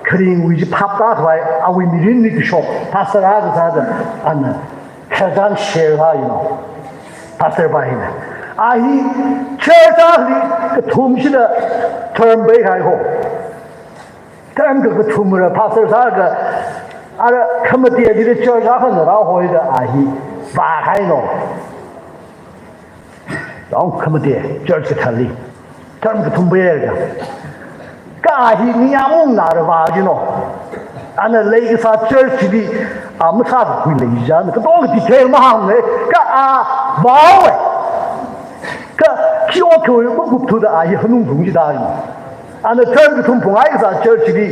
kharingwui chi phap tākhavai, awui mirinli kashok, pastor akha sāda ana khararchan share sā, you know. Pastor pa hina. A hi church akhali kathum shida term peihai ho. Term kakathumra pastor sālaga, ara khamate chili church akhana rāhoida a hi vāhaino. Yong khamate church kathāli. Term kathum peilaga. Kha a hi ningyāng ungna rāvā jino. Ana leikasā church chili, a masākakhui leijina, katonga detail mahāngmana, kha a vāhaowa. Kha khi ot khui makupthuda a hi hanungphung jida jino. Ana term kathum phunghai kasā church chili,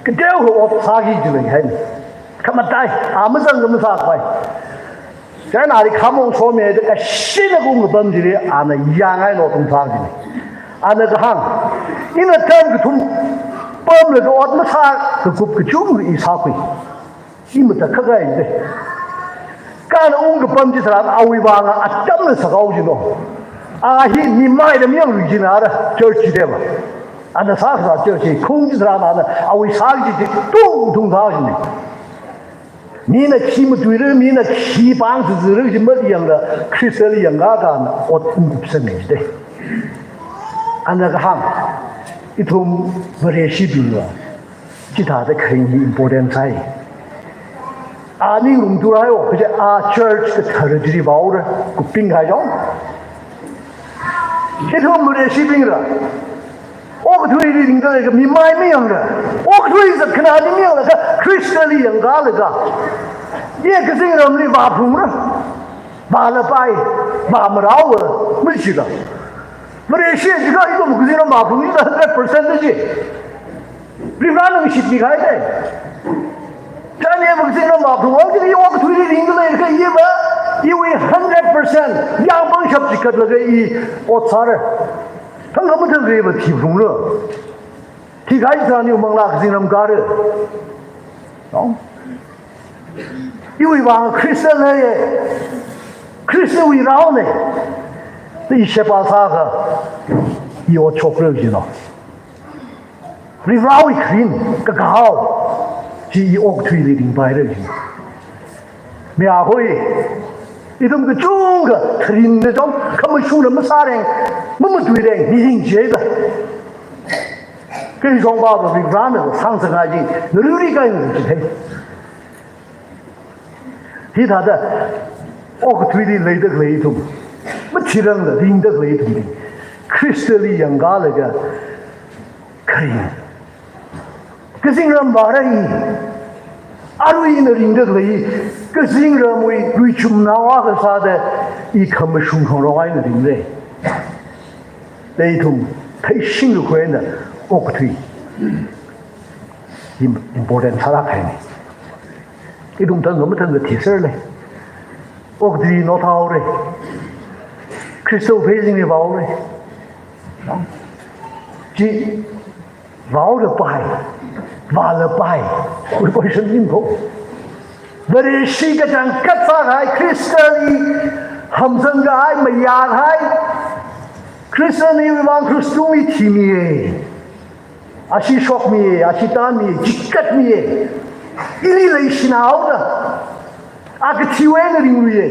kateokha ot sāki jihaina. Khamatai, a mazang kha masāpai. China ali khamong somida kashina kungkapam chili, ana yāngai lo tungsang chili. Ana kahāng, ina term kathum pamlaga ot masākakup kachungkha i sākhui. I matakhak kahai de. Kha ana ungkapam chitharan awui vang atamna sāhao jino. A hi mi maida mayanglu jina ara church chideva. Ana sākasā church chi khung chitharan ana awui sāki chi tungtung sā jini. Mina khi matuira, mina khi pāng zizira chi mayangla, Khristali yangkakā ana ot ungkupsangna jida. Ana kahāng, ithum Vareshibingva chithāda kharing hi important sāi. A ninglungthurai o, kaje a church kathara chili vāura, kuping kahai jong. Ithum Vareshibingra. Okathuili ringda leikha mi mai mayangra. Okathui zatkhanāli mayanglaga, Khristali yangkalaga, i kazingramli vāphungra. Vālapai, vāmarao, mashila. Vareshi jiakha ithum kazingram vāphung jida hundred percent da ji. Varivarana ngashitmi kahai de. China iva kazingram vāphung, o, i okathuili ringda leikha iva, iwui hundred percent yāngpangshap chikatlaga i ot sāra. Thangkha mathangkha iva thiphungra. Thikahai tharan iwui manglā kazingram kāra. No? Iwui vang Khrista leiya. Khristawui raona. I sheba sākha, i ot shokra jino. Varivarawui kharing kakahao chi i okathuili ringpaira jino. Mi akhoi, ithum kachungkha tharinna jong, khamashungna masāreng, mamatuireng, mirin jida. Kei shongfa ba Varivarana sāngasakngai chi, ngaruri kai ngaruri chi thei. Hithāda, okathuili leida khalei ithum, mathirangla ringda khalei ithum, Khristali yangkalaga, kharing. Kazingram vāra i, arui ina ringda khalei, kazingramwui luichumnao akha sāda, i khamashung khangarong eina ringra. Da ithum, theishing lukhuina, okathui. Im-, important sālāk kahaina. Ithum thangkha mathangkha thiserlei. Okathui nothaora. Khristawui pheisingi vāora. Chi vāora pai. Vāla pai. Wui question ning ko. Vareshi kachangkhat sākahai Khristali hamsang kahai mayākahai. Khristana iwui vang krush tungli thimiya. Ashi shokmiya, ashi tānmiya, chikatmiya. Ili leishinaoda. A kathiwui eina ringluiya.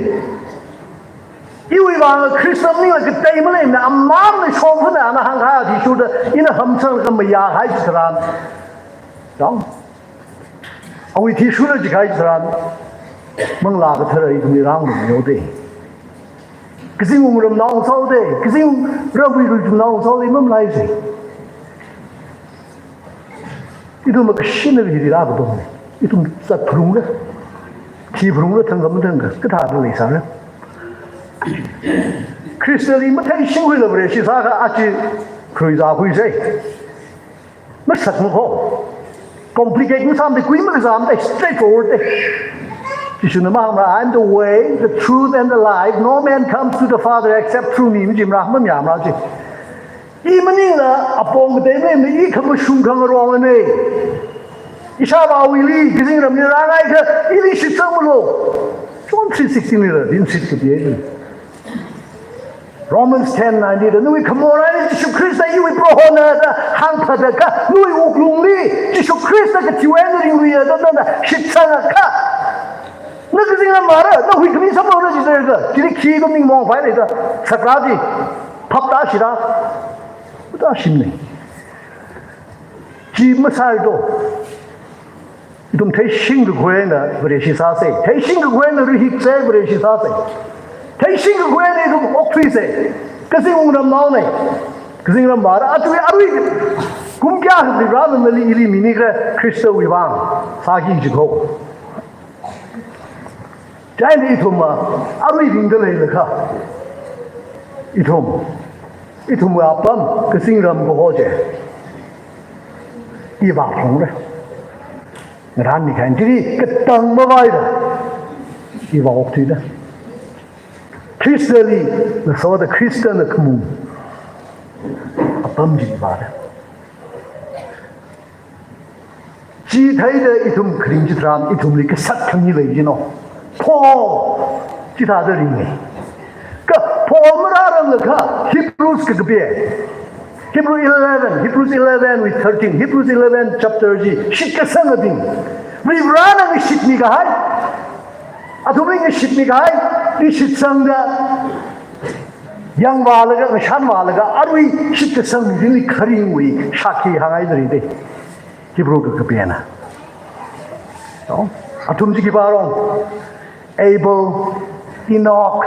Iwui vang Khrista maningla katei maleimana, amang na shongfana, ana hāngkahai athishurda, ina hamsang kamayākahai chitharan. Dong. Awui athishurla chikahai tharan, Manglā Kathara ithumli rāngarummihaoda. Kazing wungram naosāhaoda, kazing ramwui ruichum naosāhaoda, mamalaisa. Ithum makashina hili rākatonga. Ithum zatphalungra, thiphalungra, thangkha mathangkha, kathāda leisāra. Khristali matheishingkhuila Vareshi sākha aja kharuizākhuisa. Masakmako. Complicate masāmada, kui makazāmada, straightforward da. Jishuna mahāngmara, "I am the way, the truth, and the life. No man comes to the Father except through me." Majimara, mamayāmara chi. I maningla apong katei maleimana, i khamashung khangarongna. Ishāvāwuili, kazingramli rāngaiakha, ili shitsangmalo. John three sixteen lila, rinshit kapiya. Romans ten nineteen da, "Nawui khamor eina Jishu Khrista iwui Prohona da hāngphata kha, nawui wuklungli Jishu Khrista kathiwui eina ringluiya da nana shitsangakha, na kazingram vāra, na huikhami samphangra," jida kha, chili khi ithum ningmaong phālei da, sākra chi, phaptāshira, phaptāshimana. Chi masāi do. Ithum theishingkakhui eina Vareshi sāsa. Theishingkakhui eina rahiksa, Vareshi sāsa. Theishingkakhui eina ithum okthuisa. Kazing wungramnaona. Kazingram vāra, aja arui kum kayākha Varivarana nali ili minikhala, Khristawui vang sāki jiko. Chieina ithum, ah, arui ringda leilakha, ithum, ithumwui apam, kazingram kaho chi, i vāphalungra. Ngarānmikahai, chili katang mavāra. I vāokthuira. Khristali ngasoda Khristana khamung apam chi vāra. Chi theida ithum kharing chitharan, ithumli kasat khani lei jino. Paul chithāda ringa. Kha Paul marāranglakha, Hebrews kakapi, Hebrew eleven, Hebrews eleven with thirteen, Hebrews eleven chapter chi, shitkasangabing, Varivarana ngashitmikahai, athumli ngashitmikahai, i shitsangda yangvālaga, ngashanvālaga, arui shitkasang mirinli kharingwui shākhi hāngngaida lei da. Hebrew kakapina. No? Athum chi khipārong? Abel, Enoch,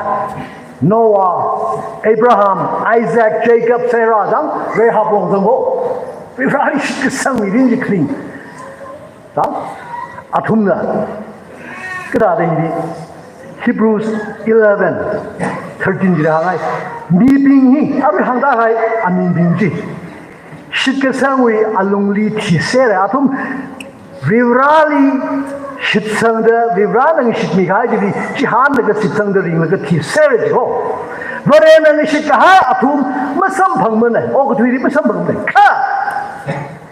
Noah, Abraham, Isaac, Jacob, Sarah, zang, Rahab long zangko. Varivarali shitkasang mirin chi kharing. Zang? Athumna. Kathāda hili Hebrews eleven thirteen chili hāngngai. Mibing hi, arui hāngda kahai, aminbing chi, shitkasangwui alungli thiserra. Athum Varivarali shitsangda, Varivarana ngashitmikahai chili chihānlaga shitsangda ringlaga thiserra jiko. Varena ngashitkahai athum masamphangmana, okathuili masamphangmana. Kha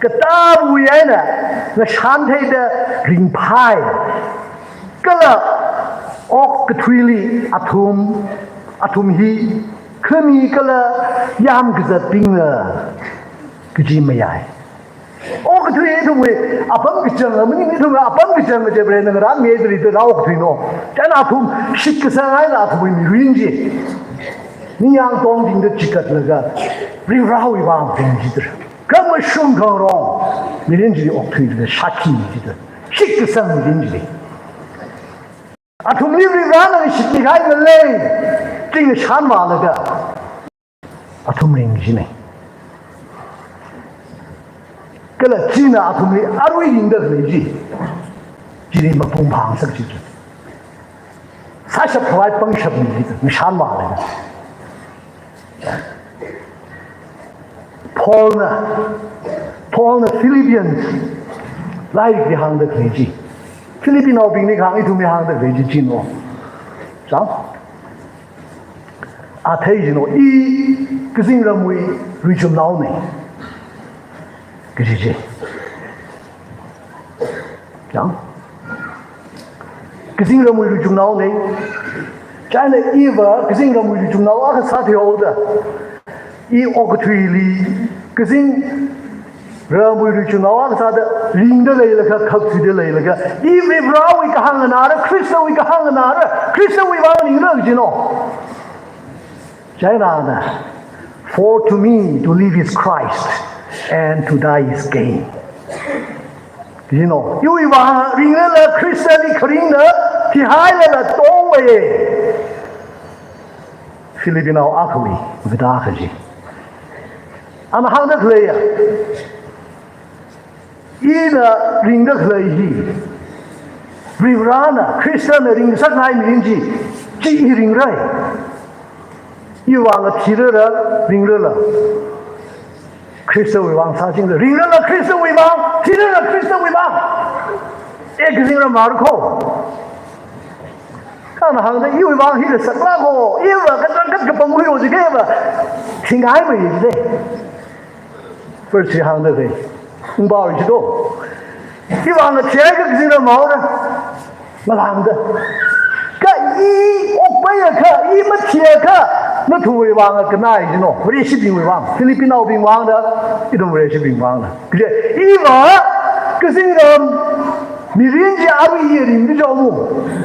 katāwui eina ngashantheida ringphai. Kala okathuili athum, athum hi khami kala yamkazatbingna kaji mayai. Okathui ithumwui apam kachang, maning ithumwui apam kachang kaje Varena ngarānmihaida leida rā okathuino. Chieina athum shitkasang eina athumwui mirin chi ningyāng tongtingda chikatlaga Varivarawui vang ring jidalei. Khamashung khangarong mirin chili okthuilaga shākhi jidalei. Shitkasang mirin chili. Athumli Varivarana ngashitmikahai ngalei chi ngashanvālaga athum ring jina. Kala china athumli arui ringda khalei chi, chili mapung phāngasak chi. Sāshap khavai pangshap mi chi ngashanvālaga. Paulna, Paulna Philippians lairikli hāngda khalei chi, Philippinaobingli kahāng ithumli hāngda khalei chi chino. Chang? Athei chino, i kazingramwui ruichumnaona kaji chi. Chang? Kazingramwui ruichumnaona. Chieina iva kazingramwui ruichumnao akha sātheihaoda, i okathuili kazingramwui ruichumnao akha sāda ringda leilakha, khak thuida leilakha, i Varivarawui kahāng nganāra, Khristawui kahāng nganāra, Khristawui vang ringra jino. Chieina, "For to me to live is Christ, and to die is gain." Jino, iwui vang ringlala Khristali kharingna thihailala tongmei. Philippinao akhawui, vita khaji. Ana hāngda khaleiya. Ina ringda khalei hi. Varivarana, Khristana ringsakngai mirin chi, chi i ringrai. Iwui vang thirara, ringrala. Khristawui vang sāchingra, ringrala Khristawui vang, thirala Khristawui vang. E kazingram marko. Kana hāngda iwui vang hila sakla ko, iva kachangkhat kapangwui o jikeva. Thingai mai jide. First hāngda kei. Ungba wi jiko. Iwui vang thihai kazingram maora. Ngalāngda. Kha i okpaiakha, i mathiakha, nathumwui vang kanai jino, Vareshibingwui vang, Philippinaobing vangda, ithum Vareshibing vangda. Kaje, iva, kazingram, mirin chi arui i ringda jao mu.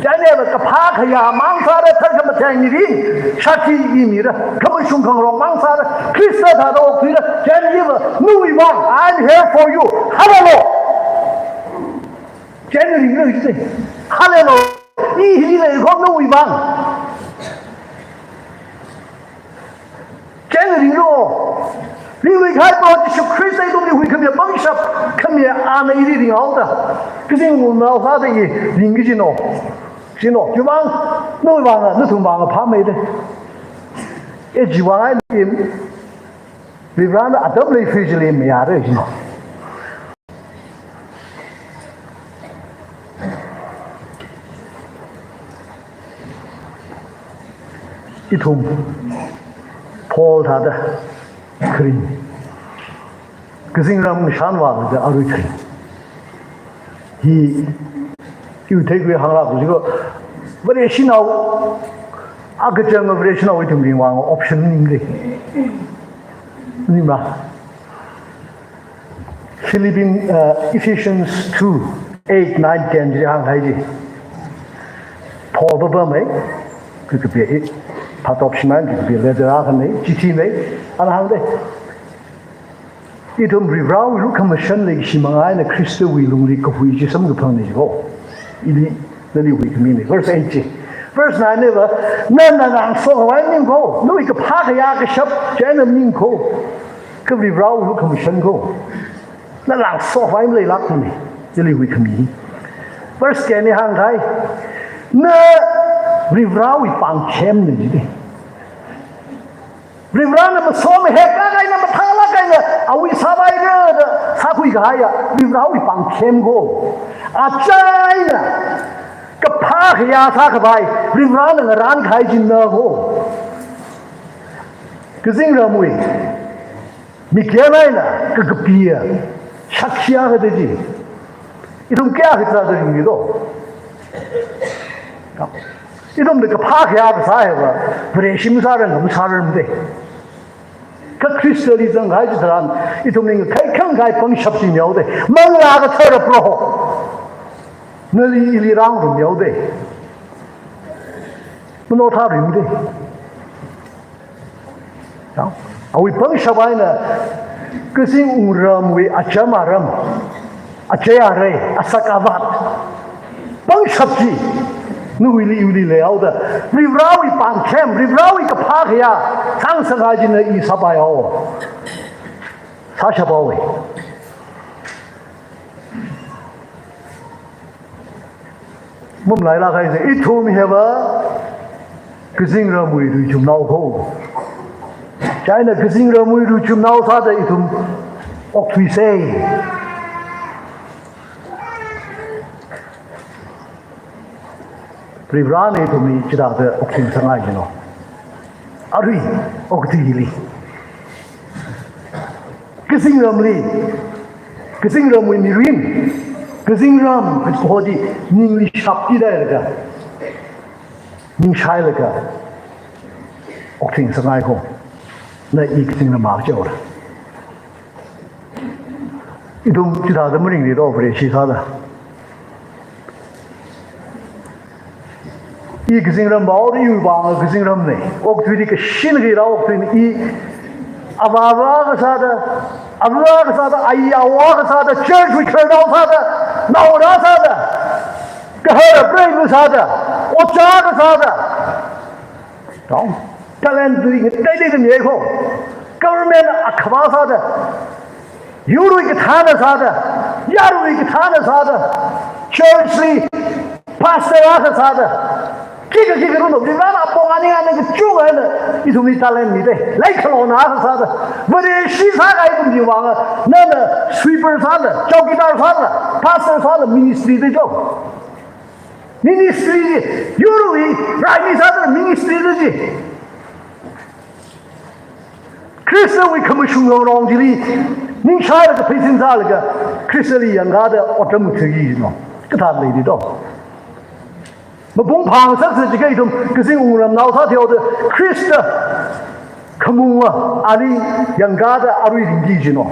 Chieina kaphā khayā mang sāra, tharkhamatheng mirin, shakti i mira, khamashung khangarong mang sāra, Khrista thāda okthuira, chieina iva, nawui vang, I'm here for you. Hallelujah. Chieina ringlu jite. Hallelujah. I hili leiko nawui vang. Chieina ringlu. Ringlu kahai Proho Jishu Khrista ithumli huikhamiya pangshap khamiya ana ili ringhaoda. Kazing wungnao sāda i ringki jino. Jino. Chiwui vang, nawui vang, nathum vang phāmeida. E chiwui vang ai lim. Varivarana atam leifei chili mayāra jino. Ithum Paul thāda kharing. Kazingram ngashan vālaga arui kharing. Hi, iwui theikhui hānglāk jiko. Vareshinao, akachang Vareshinao ithumwui vang option maningli. Maningma. Philippians, uh, Ephesians two, eight, nine, ten chi hānghai chi. Paul papamei, kakapi i, phatop shimān kakapi letter akhana, chithi mei, ana hāngda. Ithum Varivarawui lukhamashan leikashi manga eina Khristawui lungli kahui chi samkaphangna jiko. Ili nali huikhamina. Verse eight chi. Verse nine neva, na nana ngasokhavai maningko, nawui kaphā khayā kashap chieina maningko. Kha Varivarawui lukhamashan ko. Na nana ngasokhavai maleilākmana. Chili huikhami. Verse ten li hānghai. Na Varivarawui pāngkhemna jide. Varivarana masomahek lāk eina mathālāk eina awui sāpaira da sākhui kahaiya Varivarawui pāngkhem ko. Achaina kaphā khayā sākhavai Varivarana ngarān kahai china ko. Kazingramwui mikyan eina kakapiya shakti akha da chi. Ithum kayākha thāda ringmi do. Ithumda kaphā khayā kasā hiva, Vareshi masāran, masāranmade. Kha Khristali zangkahai chitharan, ithumli ngakhaikhangai pangshap chi mihaoda. Manglā Kathara Proho nali ili rāngarumhaoda. Mano tharimade. Awui pangshap eina kazing wungramwui acham aram, achei arei, asak avat, pangshap chi nawuili iwuili leihaoda, Varivarawui pāngkhem, Varivarawui kaphā khayā sāngasakngai china i sāpaihaowa. Sāshaphaowa. Mumlaila kaise, ithum hiva kazingramwui luichumnao ko. Chieina kazingramwui luichumnao sāda ithum okthuisa. Varivarana ithumli chithāda okthuisakngai jino. Arui okathuili. Kazingramli, kazingramwui mirin, kazingram kaho chi ningli shapki dailaga, ningshailaga, okthuisakngai ko. Na i kazingram akha chaora. Ithum chithāda maringli do, Vareshi sāda. I kazingram ba, or iwui vang kazingramna. Okathuili kashin kila okathuina i avāva kasāda, avā kasāda, ai awo kasāda, church wui khararnao sāda, naongarā sāda, kahara preiva sāda, ojā kasāda. Tong, talent li ngateiteida mihaiko. Government akhavā sāda, yurwui kathāna sāda, yarwui kathāna sāda, church li pastor akha sāda, khikha khikha run, Varivarana apong aning aning kachungkha eina ithumli talent mida, leikhalona akha sāda, Vareshi sākahai ithumwui vang, nana sweeper sāda, chowkidar sāda, pastor sāda, ministry da jo. Ministry ji, yurwui raimi sāda ministry da ji. Khristawui khamashung rong rong chili ningshailaga pheisin sālaga Khristali yangkāda otram ngathaki jino. Kathā leida to. Mapung phāngasaksa jiakha ithum kazing wungramnao sātheoda Khrista khamunga ali yangkāda arui ringki jino.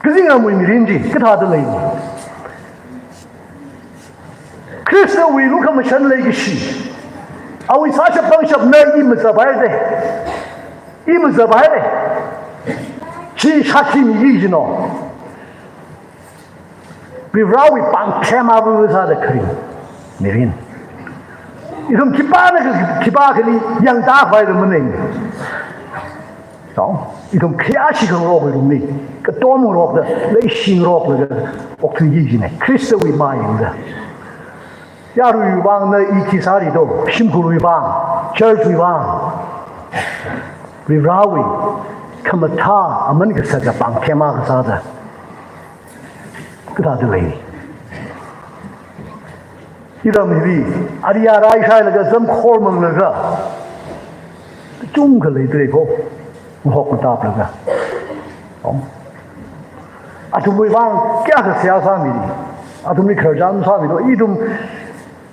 Kazingramwui mirin chi kathāda lei? Khristawui lukhamashan leikashi, awui sāshap pangshapna i mazaphaira da. I mazaphaira da. Chi shākhi miki jino. Varivarawui pāngthem ava sāda kharing mirin. Ithum khipāna khipā khani yangtākhavai da manei. Tong, ithum khayāshi khangarokwui lungli, katom ngarokda, leishi ngaroklaga okthuiki jina, Khristawui mayangda. Yaruiwui vangna i khi sāra to, shimkhurwui vang, church wui vang. Varivarawui khamathā aman kasāda pāngthem akha sāda. Kathāda lei? Iram hili, ari arai shailaga, zamkhor manglaga, kachungkha leidalei ko, ngahok ngataplaga. Om. Athumwui vang kayākha seihā sāmi, athumli khararchan sāmi to, ithum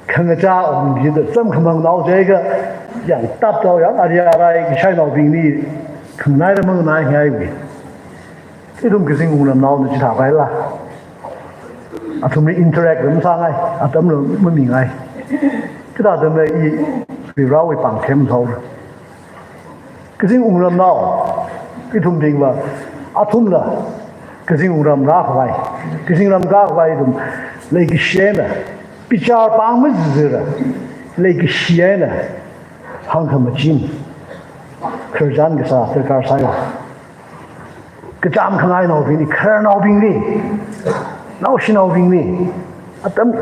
khangachā ongkida, zam khamangnao jiakha, yangtap tao yang, ari arai kashainaobingli khanganai ra manganai ngaiwui. Ithum kazing wungramnaona chithākhaila. Athumli interact lam sāngai, atamla mamingai. Kathāda na i Varivarawui pāngthem sāhaora. Kazing wungramnao, ithumbingva, athumla, kazing wungram rākhavai, kazingram rākhavai ithum, leikashi eina, bichar pāng mazizira, leikashi eina, hāngkhamachin, khararchan kasā, darkar sāya. Kachām khangainaobingli, khararnaobingli, naoshinaobingli, atam,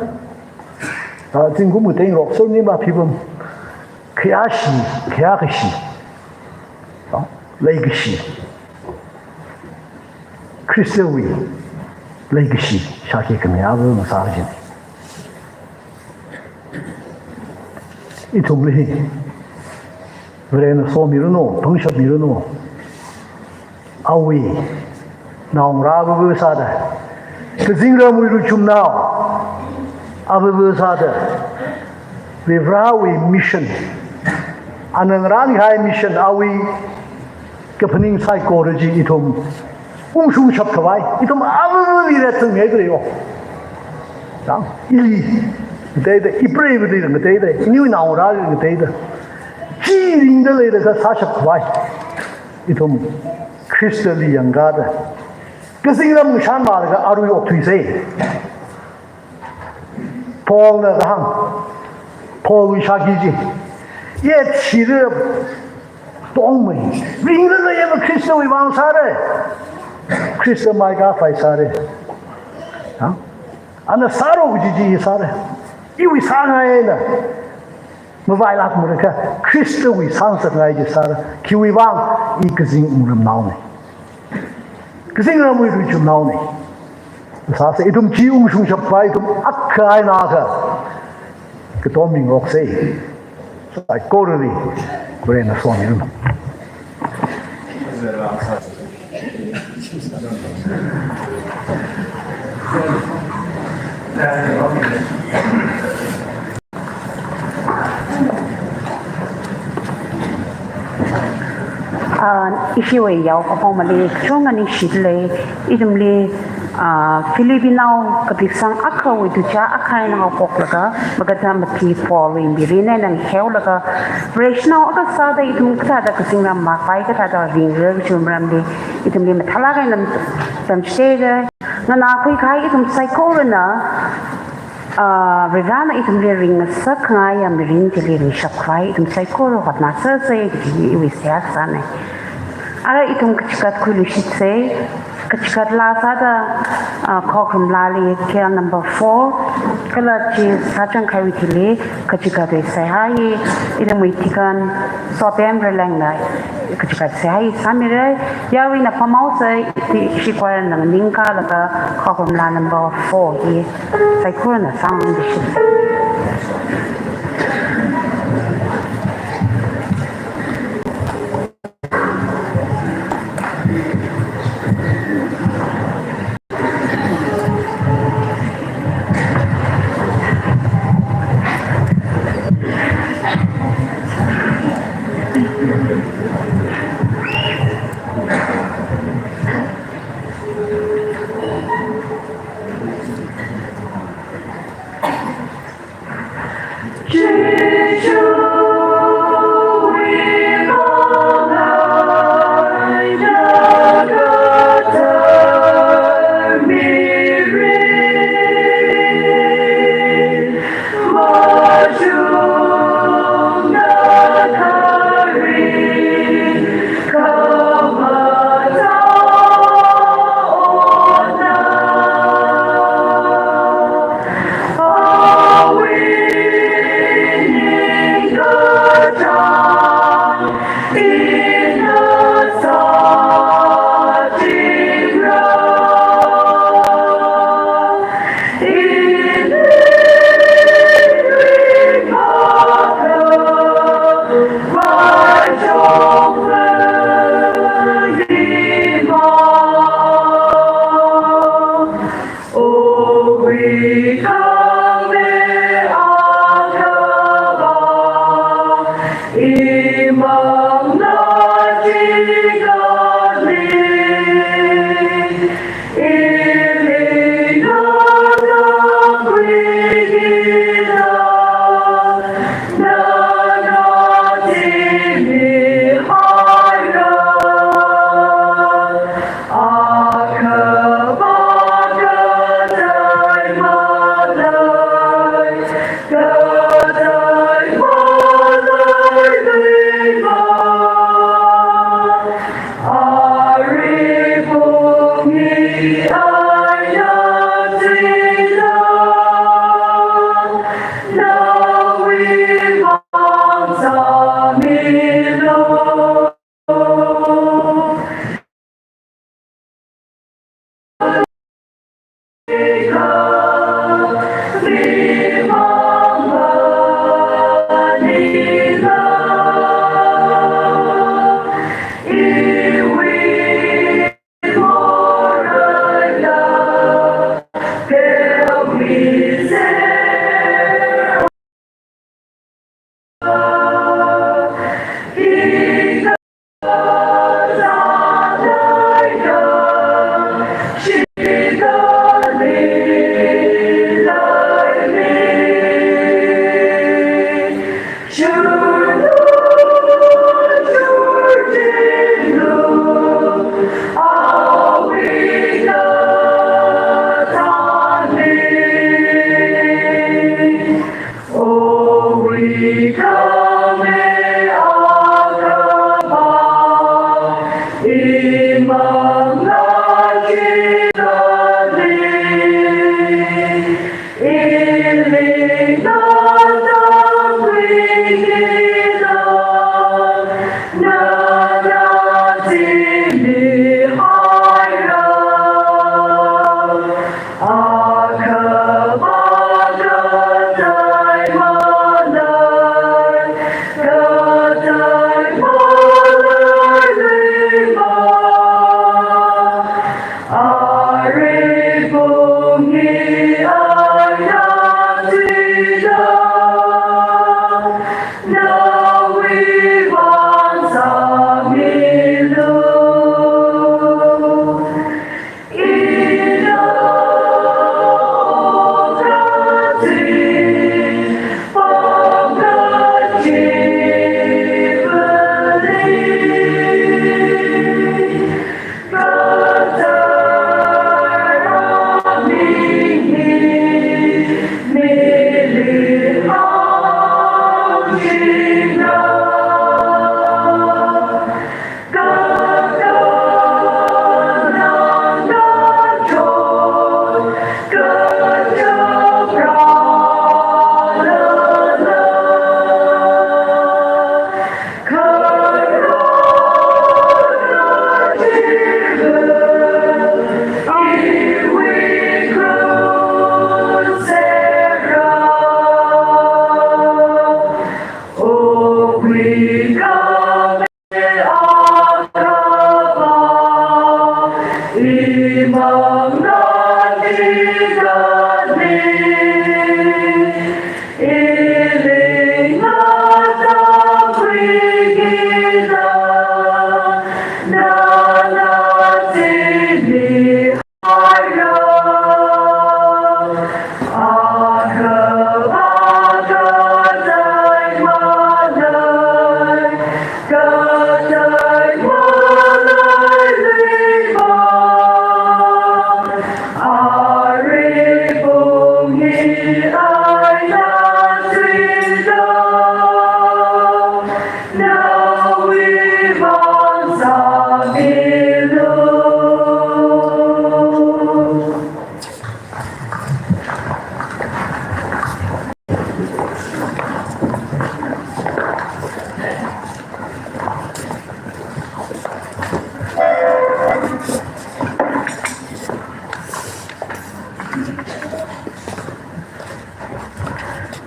ah, zingkum katei ngarok, surnima phipam, khayāshi, khayākashi, ah, leikashi, Khristawui leikashi, shākhi khami ava ngasā jina. Ithumli hi, Varena somiranu, pangshap miranu. Awui naongarā ava sāda, kazingramwui ruichumnao ava sāda, Varivarawui mission, ana ngarānkahai mission awui kaphaning saikora chi ithum ungshungshap khavai, ithum avāvali reitsangmi haida lei o. Tang, ili ngateida, ipreiva ngateida, iniwui naongarāli ngateida, chi ringda leilaga sāshap khavai, ithum Khristali yangkāda, kazingram ngashan malaga arui okthuisa. Paulna kahāng, Paulwui shākhi chi, ye thira tongmei, ringda leiya Khristawui vang sāra, Khrista mai kaphā sāra. Ha? Ana sāra kaji chi sāra. Iwui sāngaina mavailākmara kha, Khristawui sāngasakngai chi sāra. Khiwui vang? I kazing wungramnaona. Kazingramwui ruichumnaona. Sāsa ithum chi ungshungshap khavai ithum akha eina akha katom mingaroksa. Saikorali Varena somiranu. Ah, ishiwui yao kaphomali, chungani shit lei, ithumli, Ah, Philippi nao kapisang akhawui tuicha akha eina haophoklaga, magada mati Paulwui mirin eina ngaheolaga, Vareshinao akha sāda ithum kathāda kazingram makhavai kathāda ringra kachi maramli ithumli mathālāk eina tamchithei. Nganākhui kahai ithum saikorana, ah, Varena ithumli ringngasak khangaiya mirin chili ringshap khavai ithum saikora hotnāsāsa kaji iwui seihā sāna. Ara ithum kachigat khuiluishitsa, kachigat laa sāda, ah, Khokharum laali K L number four, kala chi sāchang kahaiwui thili, kachigatwui seihā hi, ithumwui tikhan, Sopem Ralengna, kachigat seihā hi sāmira, yaruina pamhaosa, ishi choir nganingkalaga, Khokharum laa number four hi, saikorana sāngaishit.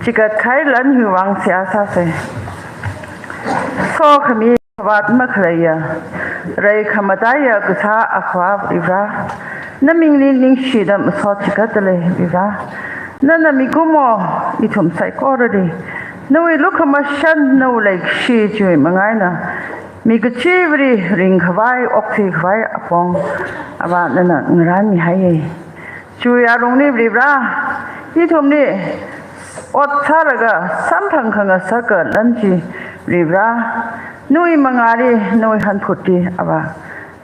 Chikat kahai lan hiwui vang seihā sāsa. Sokhami khavāt makhaleiya, rai khamataiya kasā Akhava Varivara, namingli ningshida masot chikat dalei Varivara. Nana mikumo ithum saikorali nawui lukhamashan, nawui leikashi chiwui manga eina mi kachivali ringkhavai, okthuikhavai apong Avā nana ngarānmihaiya. Chiwui alungli Varivara, ithumli ot sālaga samphang khangasaka lan chi Varivara, nawui mangāli, nawui hanphutli Avā,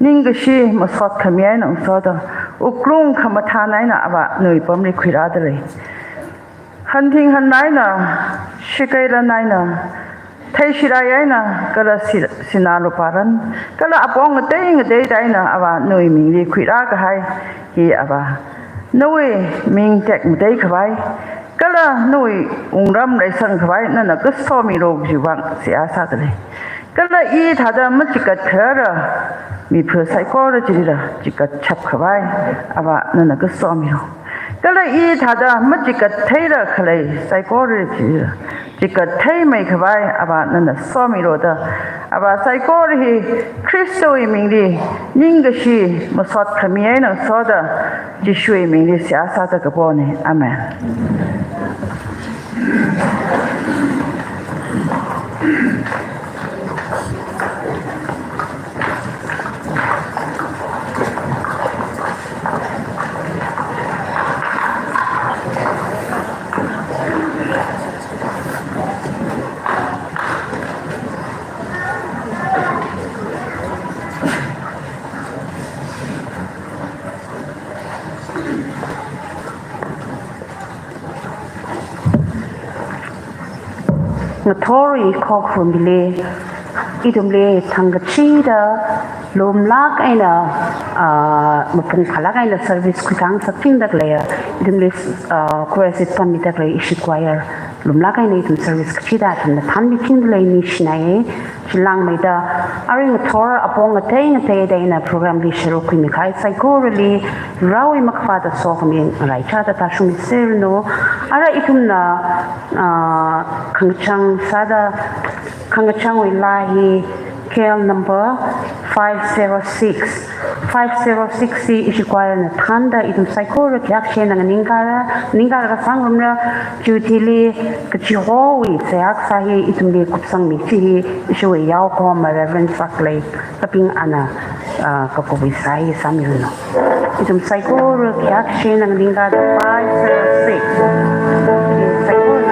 ningkashi masot khami eina ngasoda, wuklung khamathān eina Avā nawui pamli khuirā dalei. Hanthing hanna eina, shakei lan eina, theishirai eina, kala si-, sinā lupā lan, kala apong ngatei ngateida eina Avā nawui mingli khuirā kahai hi Avā, nawui ming tekmatei khavai, kala nawui wungram reisang khavai nana kasomilu kajiwui vang seihā sā dalei. Kala i thāda machikat kharara mipha saikora chilila chikatchap khavai Avā nana kasomilu. Kala i thāda machikat theira khalei saikora chilila chikat theimei khavai Avā nana somilu da, Avā saikora hi Khristawui mingli ningkashi masot khami eina ngasoda, Jishuwui mingli seihā sāda kapona. Amen. Ngathorwui khokharumli, ithumli thangkachida lumlāk eina, ah, mapung phālāk eina service khuikhangasak chingda khaleiya, ithumli, ah, chorus pamida khalei ishi choir lumlāk eina ithum service kachida athumna thānmi chingda lei, ningshinai. Chilāngmeida, arui ngathor apong ngatei ngateida eina program li sharuk khuimi kahai saikorali, Varewui makhavāta sokhami ngaraichāda tāshungmiserranu. Ara ithumna, ah, khangachang sāda, khangachangwui laa hi K L number five zero six. Five zero six hi ishi choir na thānda ithum saikora khayākshi eina nganingkara, nganingkara kasāngarumra, chiwui thili kachihowui seihā kasā hi ithumli kupsangmi chi hi ishiwui yaokahoma Reverend Saklei Kaping ana, ah, kakupwui sāhi sāmiranu. Ithum saikora khayākshi eina nganingkara five zero six. Saikora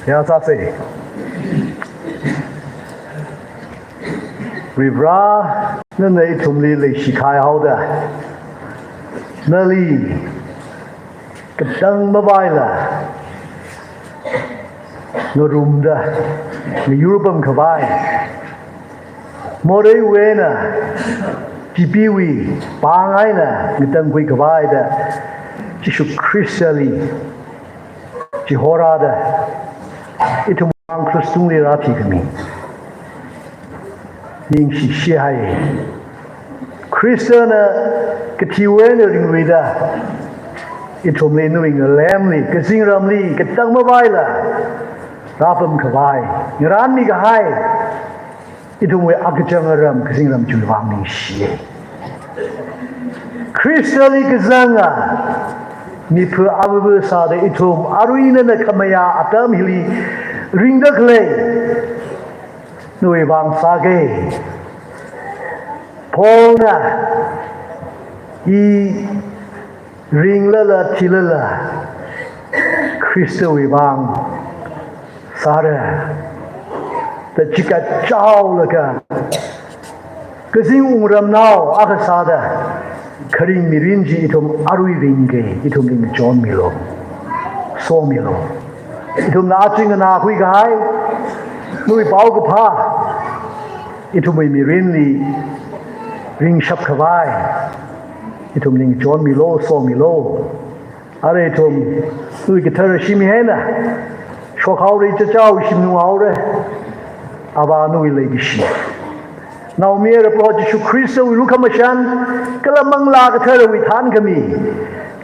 Seihā sāsa. Varivara, nana ithumli leishikahai haoda, nali katang mavaila ngarumda ngayurpam khavai, moreiwui eina chipeewui pāng eina ngatangkhui khavai da Jishu Khristali chihorāda ithumwui vang krush tungli rāthikhami. Ningshishihai. Khristana kathiwui eina ringluida ithumli nawui ngalemli, kazingramli katang mavaila rāpam khavai, ngarānmi kahai ithumwui akachang aram kazingram chiwui vang ningshi. Khristali kazanga mipā avāva sāda ithum arui nana khamayā atam hili ringda khalei nawui vang sāga. Paulna, i ringlala thilala Khristawui vang sāra da chikatchaolaga, kazing wungramnao akha sāda kharing mirin chi ithum arui ringga, ithumli ngachonmilu, somilu. Ithumna aja nganākhui kahai nawui paokaphā ithumwui mirinli ringshap khavai ithumli ngachonmilu, somilu. Arui ithum nawui kathara shim hi eina shokhaora, ichichāwui shim nunghaora. Avā nawui leikashi, Naomayara Proho Jishu Khristawui lukhamashan kala Manglā Katharawui thānkhami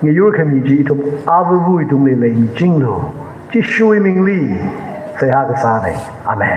ngayurkhami chi ithum avāvawui tungli leimichinglu. Jishuwui mingli seihā kasāna. Amen.